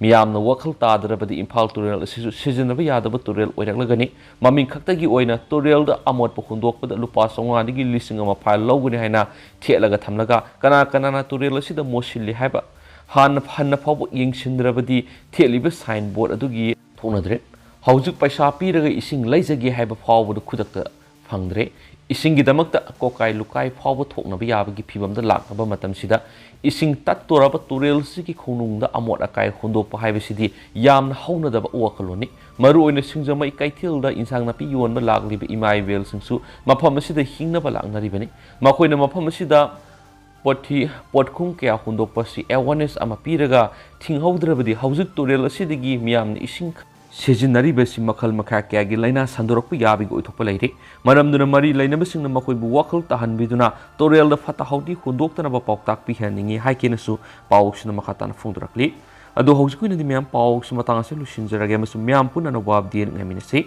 ꯃꯤꯌꯥꯝꯅ ꯋꯥꯈꯜ ꯇꯥꯗ꯭ꯔꯕꯗꯤ ꯏꯝꯐꯥꯜ ꯇꯨꯔꯦꯜ ꯑꯁꯤꯁꯨ ꯁꯤꯖꯤꯟꯅꯕ ꯌꯥꯗꯕ ꯇꯨꯔꯦꯜ ꯑꯣꯏꯔꯛꯂꯒꯅꯤ꯫ ꯃꯃꯤꯡ ꯈꯛꯇꯒꯤ ꯑꯣꯏꯅ ꯇꯨꯔꯦꯜꯗ ꯑꯃꯣꯠꯄ ꯍꯨꯟꯗꯣꯛꯄꯗ ꯂꯨꯄꯥ ꯆꯥꯝꯃꯉꯥꯗꯒꯤ ꯂꯤꯁꯤꯡ ꯑꯃ fine ꯂꯧꯒꯅꯤ ꯍꯥꯏꯅ ꯊꯦꯠꯂꯒ ꯊꯝꯂꯒ, ꯀꯅꯥ ꯀꯅꯥꯅ ꯇꯨꯔꯦꯜ ꯑꯁꯤꯗ ꯃꯣꯠꯁꯤꯜꯂꯤ ꯍꯥꯏꯕ ꯍꯥꯟꯅ, ꯍꯟꯅ ꯐꯥꯎꯕ ꯌꯦꯡꯁꯤꯟꯗ꯭ꯔꯕꯗꯤ ꯊꯦꯠꯂꯤꯕ sign board ꯑꯗꯨꯒꯤ ꯊꯣꯛꯅꯗ꯭ꯔꯦ꯫ ꯍꯧꯖꯤꯛ ꯄꯩꯁꯥ ꯄꯤꯔꯒ ꯏꯁꯤꯡ ꯂꯩꯖꯒꯦ ꯍꯥꯏꯕ ꯐꯥꯎꯕꯗ ꯈꯨꯗꯛꯇ ꯐꯪꯗ꯭ꯔꯦ꯫ ꯏꯁꯤꯡꯒꯤꯗꯃꯛꯇ ꯀꯣꯀꯥꯏ ꯂꯨꯀꯥꯏ ꯐꯥꯎꯕ ꯊꯣꯛꯅꯕ ꯌꯥꯕꯒꯤ ꯐꯤꯕꯝꯗ ꯂꯥꯛꯂꯕ ꯃꯇꯝꯁꯤꯗ, ꯏꯁꯤꯡ ꯇꯠꯇꯣꯔꯕ ꯇꯨꯔꯦꯜꯁꯤꯒꯤ ꯈꯣꯡꯅꯨꯡꯗ ꯑꯃꯣꯠ ꯑꯀꯥꯏ ꯍꯨꯟꯗꯣꯛꯄ ꯍꯥꯏꯕꯁꯤꯗꯤ ꯌꯥꯝꯅ ꯍꯧꯅꯗꯕ ꯋꯥꯈꯜꯂꯣꯟꯅꯤ꯫ ꯃꯔꯨꯑꯣꯏꯅ ꯁꯤꯡꯖꯃꯩ ꯀꯩꯊꯦꯜꯗ ꯏꯟꯁꯥꯡ ꯅꯥꯄꯤ ꯌꯣꯟꯕ ꯂꯥꯛꯂꯤꯕ ꯏꯃꯥ ꯏꯕꯦꯜꯁꯤꯡꯁꯨ ꯃꯐꯝ ꯑꯁꯤꯗ ꯍꯤꯡꯅꯕ ꯂꯥꯛꯅꯔꯤꯕꯅꯤ꯫ ꯃꯈꯣꯏꯅ ꯃꯐꯝ ꯑꯁꯤꯗ ꯄꯣꯠꯊꯤ ꯄꯣꯠꯈꯨꯝ ꯀꯌꯥ ꯍꯨꯟꯗꯣꯛꯄꯁꯤ awareness ꯑꯃ ꯄꯤꯔꯒ ꯊꯤꯡꯍꯧꯗ꯭ꯔꯕꯗꯤ, ꯍꯧꯖꯤꯛ ꯇꯨꯔꯦꯜ ꯑꯁꯤꯗꯒꯤ ꯃꯤꯌꯥꯝꯅ ꯏꯁꯤꯡ ꯁꯤꯖꯤꯟꯅꯔꯤꯕꯁꯤ ꯃꯈꯜ ꯃꯈꯥ ꯀꯌꯥꯒꯤ ꯂꯥꯏꯅꯥ ꯁꯟꯗꯣꯔꯛꯄ ꯌꯥꯕꯒꯤ ꯑꯣꯏꯊꯣꯛꯄ ꯂꯩꯔꯤ꯫ ꯃꯔꯝꯗꯨꯅ ꯃꯔꯤ ꯂꯩꯅꯕꯁꯤꯡꯅ ꯃꯈꯣꯏꯕꯨ ꯋꯥꯈꯜ ꯇꯥꯍꯟꯕꯤꯗꯨꯅ ꯇꯨꯔꯦꯜꯗ ꯐꯠꯇ ꯍꯥꯎꯗꯤ ꯍꯨꯟꯗꯣꯛꯇꯅꯕ ꯄꯥꯎꯇꯥꯛ ꯄꯤꯍꯟꯅꯤꯡꯏ ꯍꯥꯏꯒꯦꯅꯁꯨ ꯄꯥꯎꯁꯤꯅ ꯃꯈꯥ ꯇꯥꯅ ꯐꯣꯡꯗꯣꯔꯛꯂꯤ꯫ ꯑꯗꯣ ꯍꯧꯖꯤꯛꯀꯤ ꯑꯣꯏꯅꯗꯤ ꯃꯌꯥꯝ, ꯄꯥꯎꯁꯤ ꯃꯇꯥꯡ ꯑꯁꯤꯗ ꯂꯣꯏꯁꯤꯟꯖꯔꯒꯦ ꯑꯃꯁꯨꯡ ꯃꯌꯥꯝ ꯄꯨꯟꯅ ꯑꯅꯧꯕ update ꯉꯥꯏꯃꯤꯟꯅꯁꯤ꯫